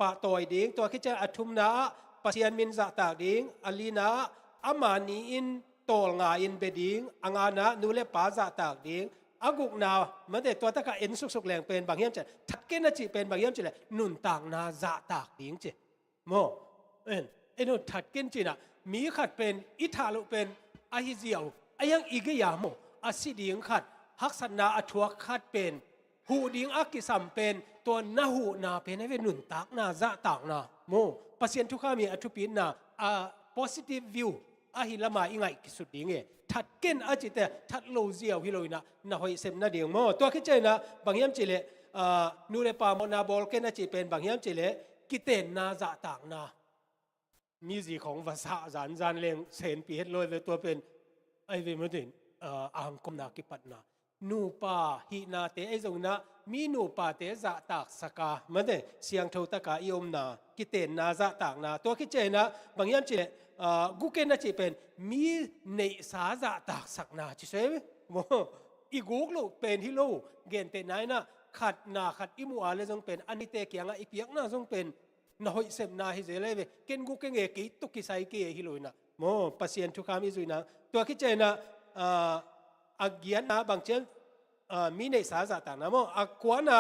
pahtawi ding. Tua khit ciang a thumna ah Pasian min zahtak ding, a lina ah ama ni-in tawlnga in bia ding, a ngana ah nu le pa zahtak ding, a gukna mate, tua takah en suksuk leng pen bang hiam ci leh, that ken a cih pen bang hiam ci leh, nuntakna zahtak ding ci. Maw? En, en un, that ken cinah mi khat pen i thah loh pen ahi ziau, a hiang i gei-a maw, a si ding khat, haksatna a thuak khat pen, huh ding a kisam pen, tua na huhna pen ahi ve, nuntakna, zahtakna. Maw? Pasian thukham hi a thupitna, a positive view ahi lama i ngaih kisut ding e. That ken a cihte that lo ziau hi lo inah na hoih sep nading maw? Tua khit ciang inah bang hiam ci leh, ah, nu le pa mawhna bawl ken a cih pen bang hiam ci leh, kitenna, zahtakna. Mi zi khong va sah zanzan leng senpi het lo ve, tua pen ahi ve maw tin, ah, angkopna kipatna. Nupa hihnate ahi zonginah mi nupate zahtaksak a mate, siangtho taka i omna, kitenna, zahtakna. Tua khit ciang inah bang hiam ci leh, ah, guk ken a cih pen mi neihsa zahtaksakna ci se. Maw? I guk loh pen hi lo, gentehna inah khatna khat i muh a le zong pen a neite kiangah i piakna zong pen na hoih sepna hi zel ahi ve. Ken guk keng e, kei tawh kisai kei e hi lo inah. Maw? Pasian thukham i zuihna. Tua khit ciang inah, ah, a giatna bang ci hiam, ah, mi neihsa zahtakna maw? A kuana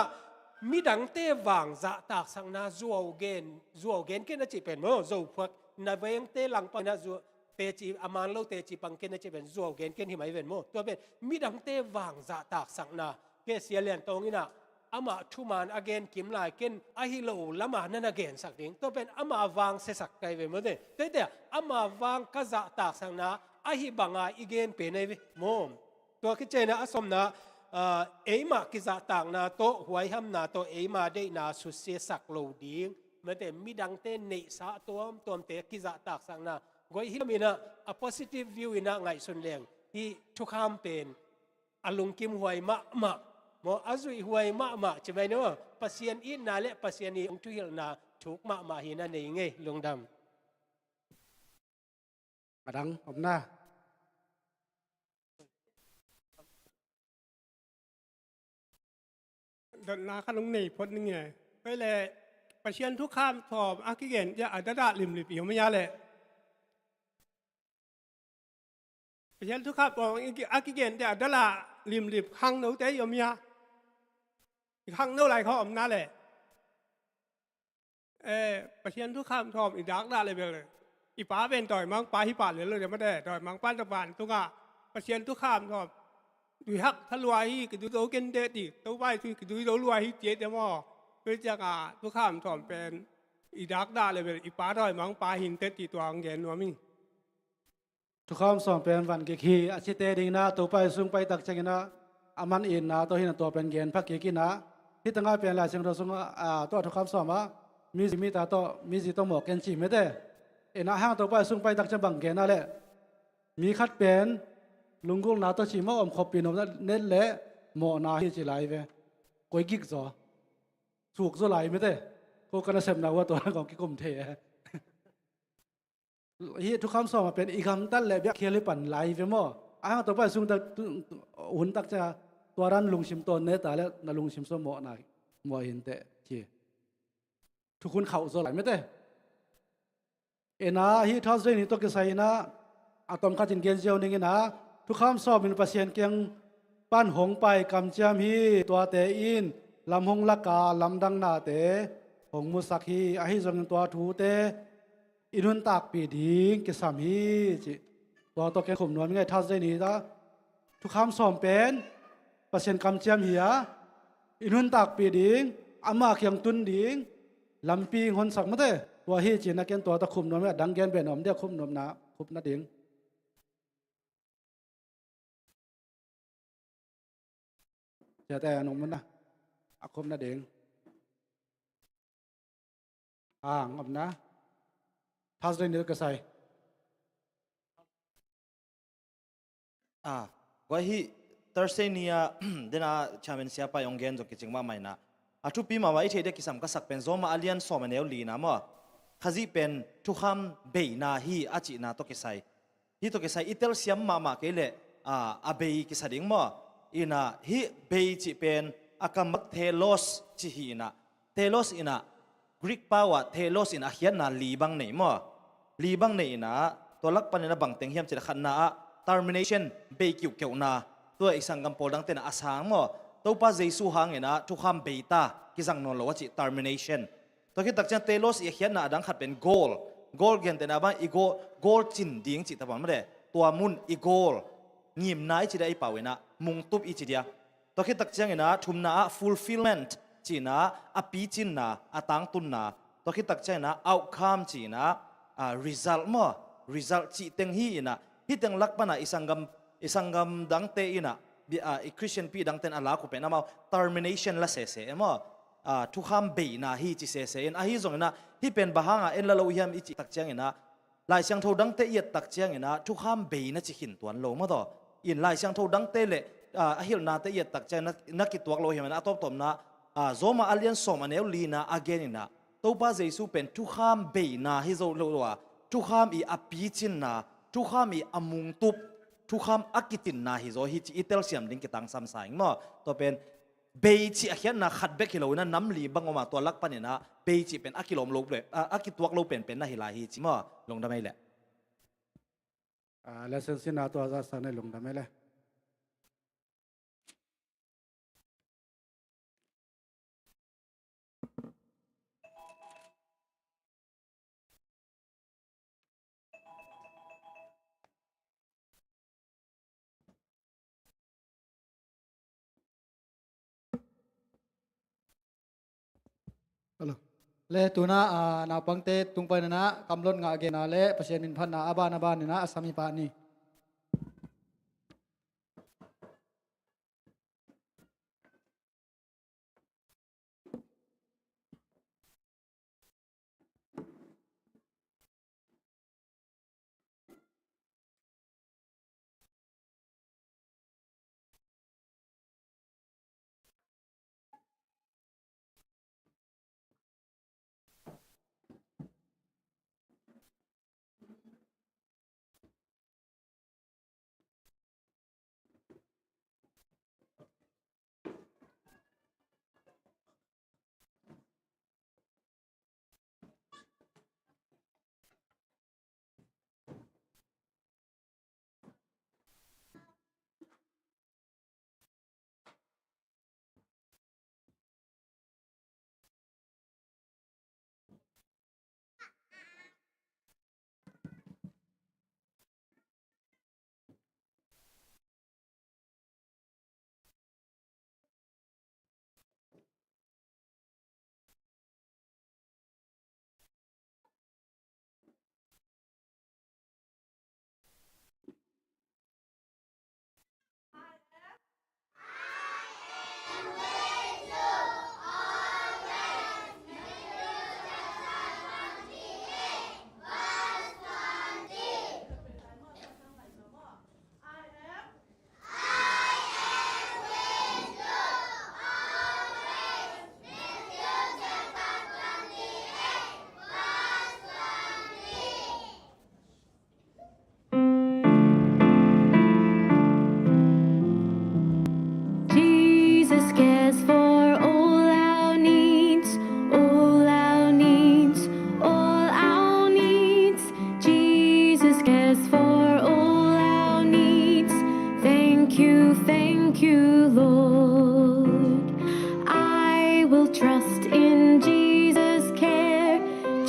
midangte vang zahtaksakna, zuau gen, zuau gen ken a cih pen maw? Zophuak na vengte langpang inah zuau teci, a man lo teci pang ken a cih pen zuau gen ken hi mai ven maw? Tua pen midangte vang zahtaksakna. Kei Sia Lian Tawng inah amah thuman a gen kim lai ken ahi lo lama na na gensak ding. Tua pen ama vang siasak kai ve maw te. Tua hi te ama vang ka zahtaksakna ahi banga i gen pen ahi ve maw? Tua khit ciang inah a sawmna, ah, eima kizahtakna tawh, huaihamna tawh eima deihna susiasak lo ding mate, midangte neihsa tuamtuamte kizahtaksakna. Guai hi lo inah a positive view inah ngaihsun leng hih thukham pen a lungkim huai mahmah maw, a zuih huai mahmah ci mai ni maw? Pasian itna le Pasian i hong thuhilhna thuk mahmah hi na nei ngei, lungdam. A dang om na. Dotna khat hong nei phot ning e. Tua hi leh Pasian thukham sawm a kigen ciah a dadah limlip i om hia leh? Pasian thukham sawm a kigen ciah a dadah limlip khangnote i om hia? I khangno lai kha om na leh. Eh, Pasian thukham sawm i dakdah leh bel, i pa pen dawimangpa hi pah lel lo deuh mate, dawimangpa tapa tungah Pasian thukham sawm, tui hak thalua hi, kiduh zo kente ti, Topa i tui kiduh zo lua hi ci ei te maw? Tua ciangah thukham sawm pen i dakdah leh bel i pa dawimangpa hi inteh ci, tua hong gen nuam ing. Thukham sawm pen van kik hi a cite ding in ah, Topa Jesu hong pai tak ciangin ah, a man itna tawh hi in ah, tua pen gen pha kik in ah, hih tangah pen Lai Siangtho sungah, ah, tua thukham sawm ah mizi mita tawh, mizi tawh mawh ken ci mete. In ah hang Topa Jesu hong pai tak ciang bang gen a leh, mi khat pen lunggulhna tawh ci mawh om khop pi nop na, net leh mawhna hi ci lai ve. Koi gik zaw. Suk zaw lai mete. Ko ka nasepna uh ah tua na kong kikum thei e. Hih thukham sawm ah pen i gamtat leh biakhial hi pan lai ve maw. A hang Topa Jesu hong tak, tu, tu, hun tak ciang tua dan lungsim tawn ne ta leh na lungsim sung mawhna, mawh hi inteh ci. Thukhun khauh zaw lai mete. In ah hih Thursday ni tawh kisai in ah a tom khat in gen ziau ning in ah, thukham sawm in Pasian kiang pan hong pai kamciam hi. Tuate in lam hong lak a, lamdang nate hong musak hi. Ahi zongin tua thute i nuntakpih ding kisam hi, ci. Tua tawh ken khum nuam ing ei, Thursday ni ta. Thukham sawm pen Pasian kamciam hi a, i nuntakpih ding, ama kiang tun ding lampi hong honsak mate. Tua hi ci in ah ken tua tawh khum nuam ing, a dang gen pen om dia, khum nuamna, khupna ding. Ciate a nung mun na a khupna ding. A, ngopna. Thursday ni ka sai. A, guai, hih Thursday ni a, den a chairman siapa hong gen zong kicing mahmah in ah, a thupi mahmah i theih dia kisam ka sak pen Roma a lian sawm a neu lina maw. Khazih pen thukham beina hi a cihna tawh kisai. Hih tawh kisai i telsiam mahmah kei leh, a, a bei kisa ding maw. In ah hih bei cih pen a kam bang telos cih hi in ah, telos in ah, Greek pau ah telos in a khiatna li bang nei maw. Li bang nei in ah, tua lak panin a bang teng hiam cih leh khatna ah termination, bei kiuhkeuhna. Tua i sanggam pawl dangte in ah a sang maw. Topa Jesu hangin ah thukham bei ta, kizang nawn lo a cih termination. Tua khit tak ciang telos i a khiatna a dang khat pen goal. Goal gentehna bang i goal, goal cin ding cih ta bang mah le. Tua mun i goal. Ngimna i ci dia, i pau in ah mungtup i ci dia. Tua khit tak ciangin ah thumna ah fulfillment ci in ah a picinna, a tangtunna. Tua khit tak ciangin ah outcome ci in ah, a, result maw. Result cih teng hi in ah, hih teng lak pan ah i sanggam, i sanggam dangte in ah, bi-, a, i Christian pi dangte in a lak uh pen amau termination la sese e maw. A, thukham beina hi ci sese in, ahi zongin ah hih pen bang hangah en la lo hiam i cih tak ciangin ah, Lai Siangtho dangte i et tak ciangin ah thukham beina ci khin tuan lo maw taw. In Lai Siangtho dangte le, a, a hilhnate i et tak ciangin ah na kituak lo hiam in ah, a tawptawpna, a, Roma a lian sawm a neu lina a gen in ah, Topa Jesu pen thukham beina hi zo lo a, thukham i a picinna, thukham i a mungtup, thukham a kitinna hi zaw hi ci i telsiam ding kitangsam sa ing maw. Tua pen bei cih a khiatna khat bek hi lo in ah nam li bang om a, tua lak panin ah bei cih pen a kilawm lo pen, a, a kituak lo penpen na hi lai hi ci maw. Lungdam ei le. A, lesson sin a tua za sa na, lungdam ei le. Hello. Le tuna, a, naupangte tung panin ah kamlot ngah genna le Pasian min phatna a ban a ban in ah a sam hi pah ni.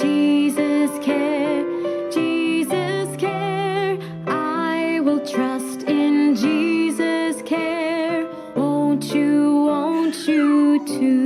Jesus care, Jesus care. I will trust in Jesus care. Won't you, won't you too?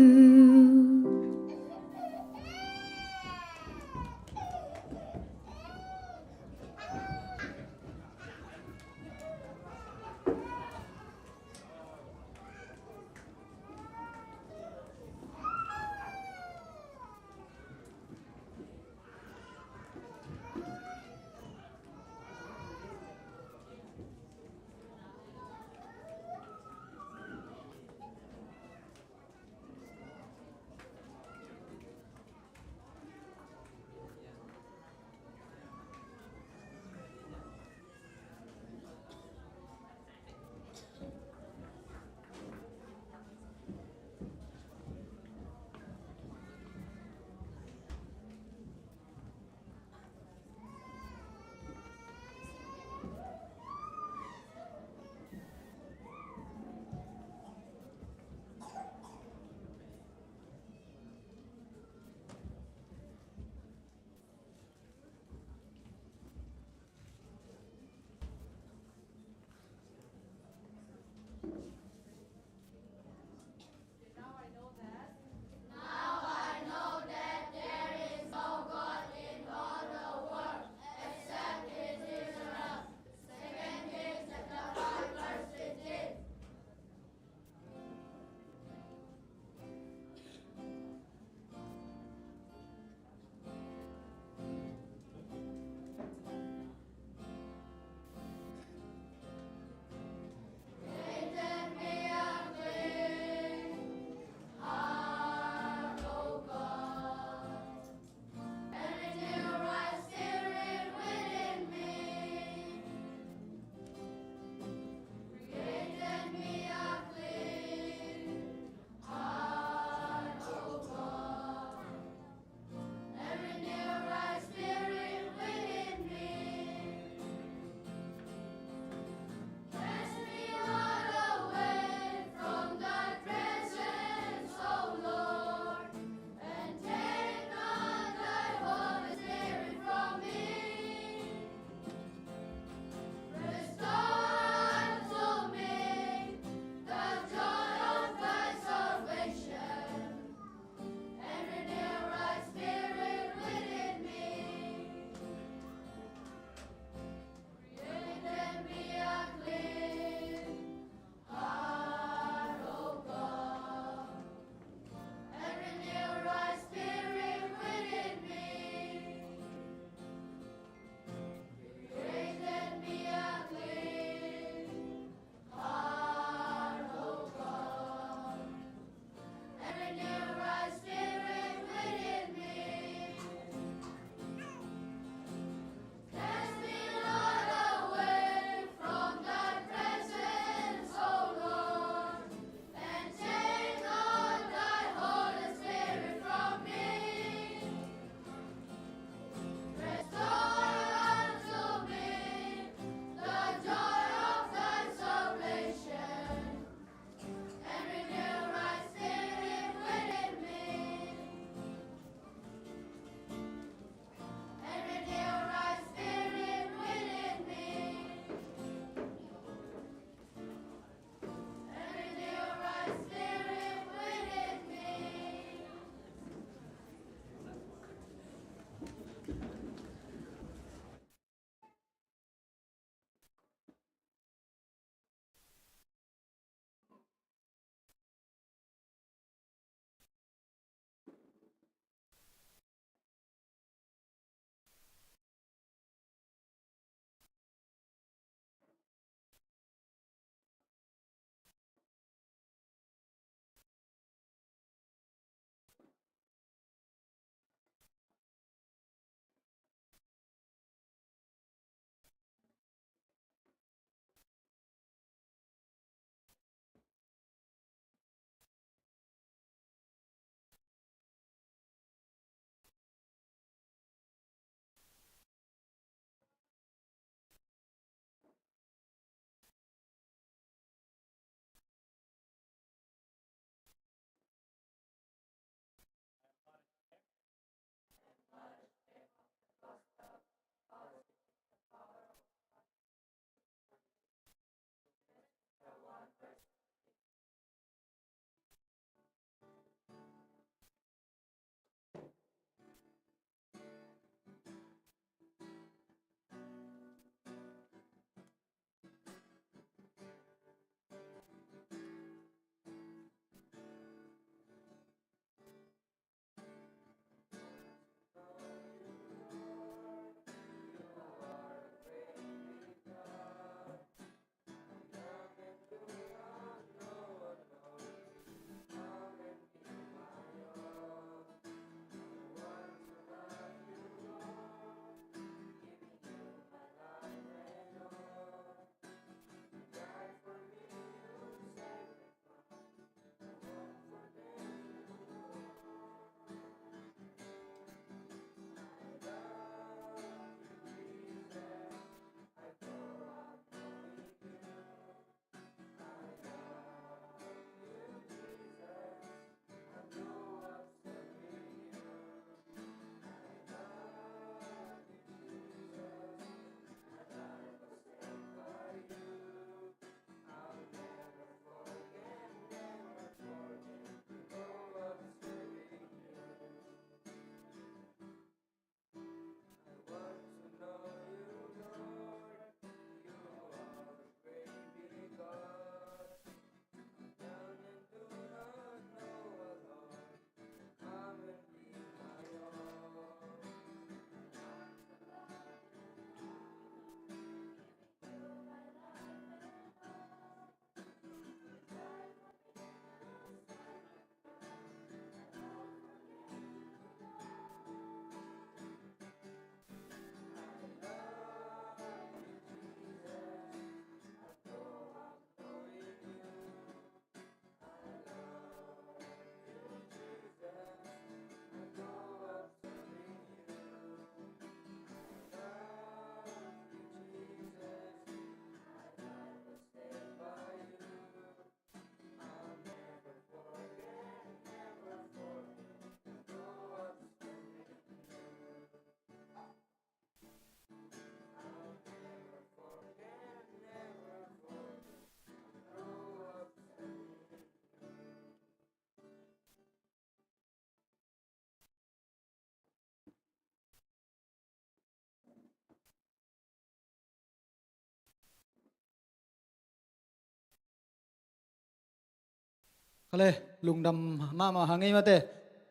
Le, lungdam mahmah hang ei mate.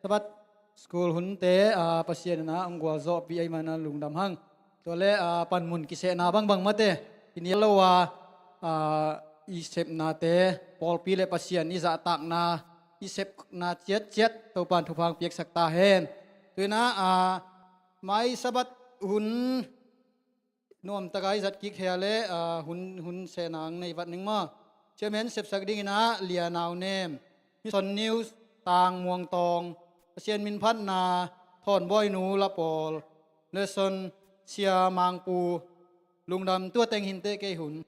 Sabat school hunte, ah, Pasian in ah hong gualzawhpih ahih manin ah lungdam hang. Tua le, ah, panmun kisehna bangbang mate. I nial lo a, ah, i sepnate, pawlpi le Pasian i zahtakna, i sepna ciatciat Topa'n thupha hong piaksak ta hen. Tu in ah, ah, mai Sabat hun nuamtak a i zat kik hia le, ah, hun, hun sehna hong nei vat ning maw. Chairman sepsak ding in ah Lia Nau Nem, Mission News Tang Muang Tawng, Pasian min phatna Thawn Bawi Nu La Pawl, Lesson Sia Mang Pu, lungdam tua teng hinteh kei hun.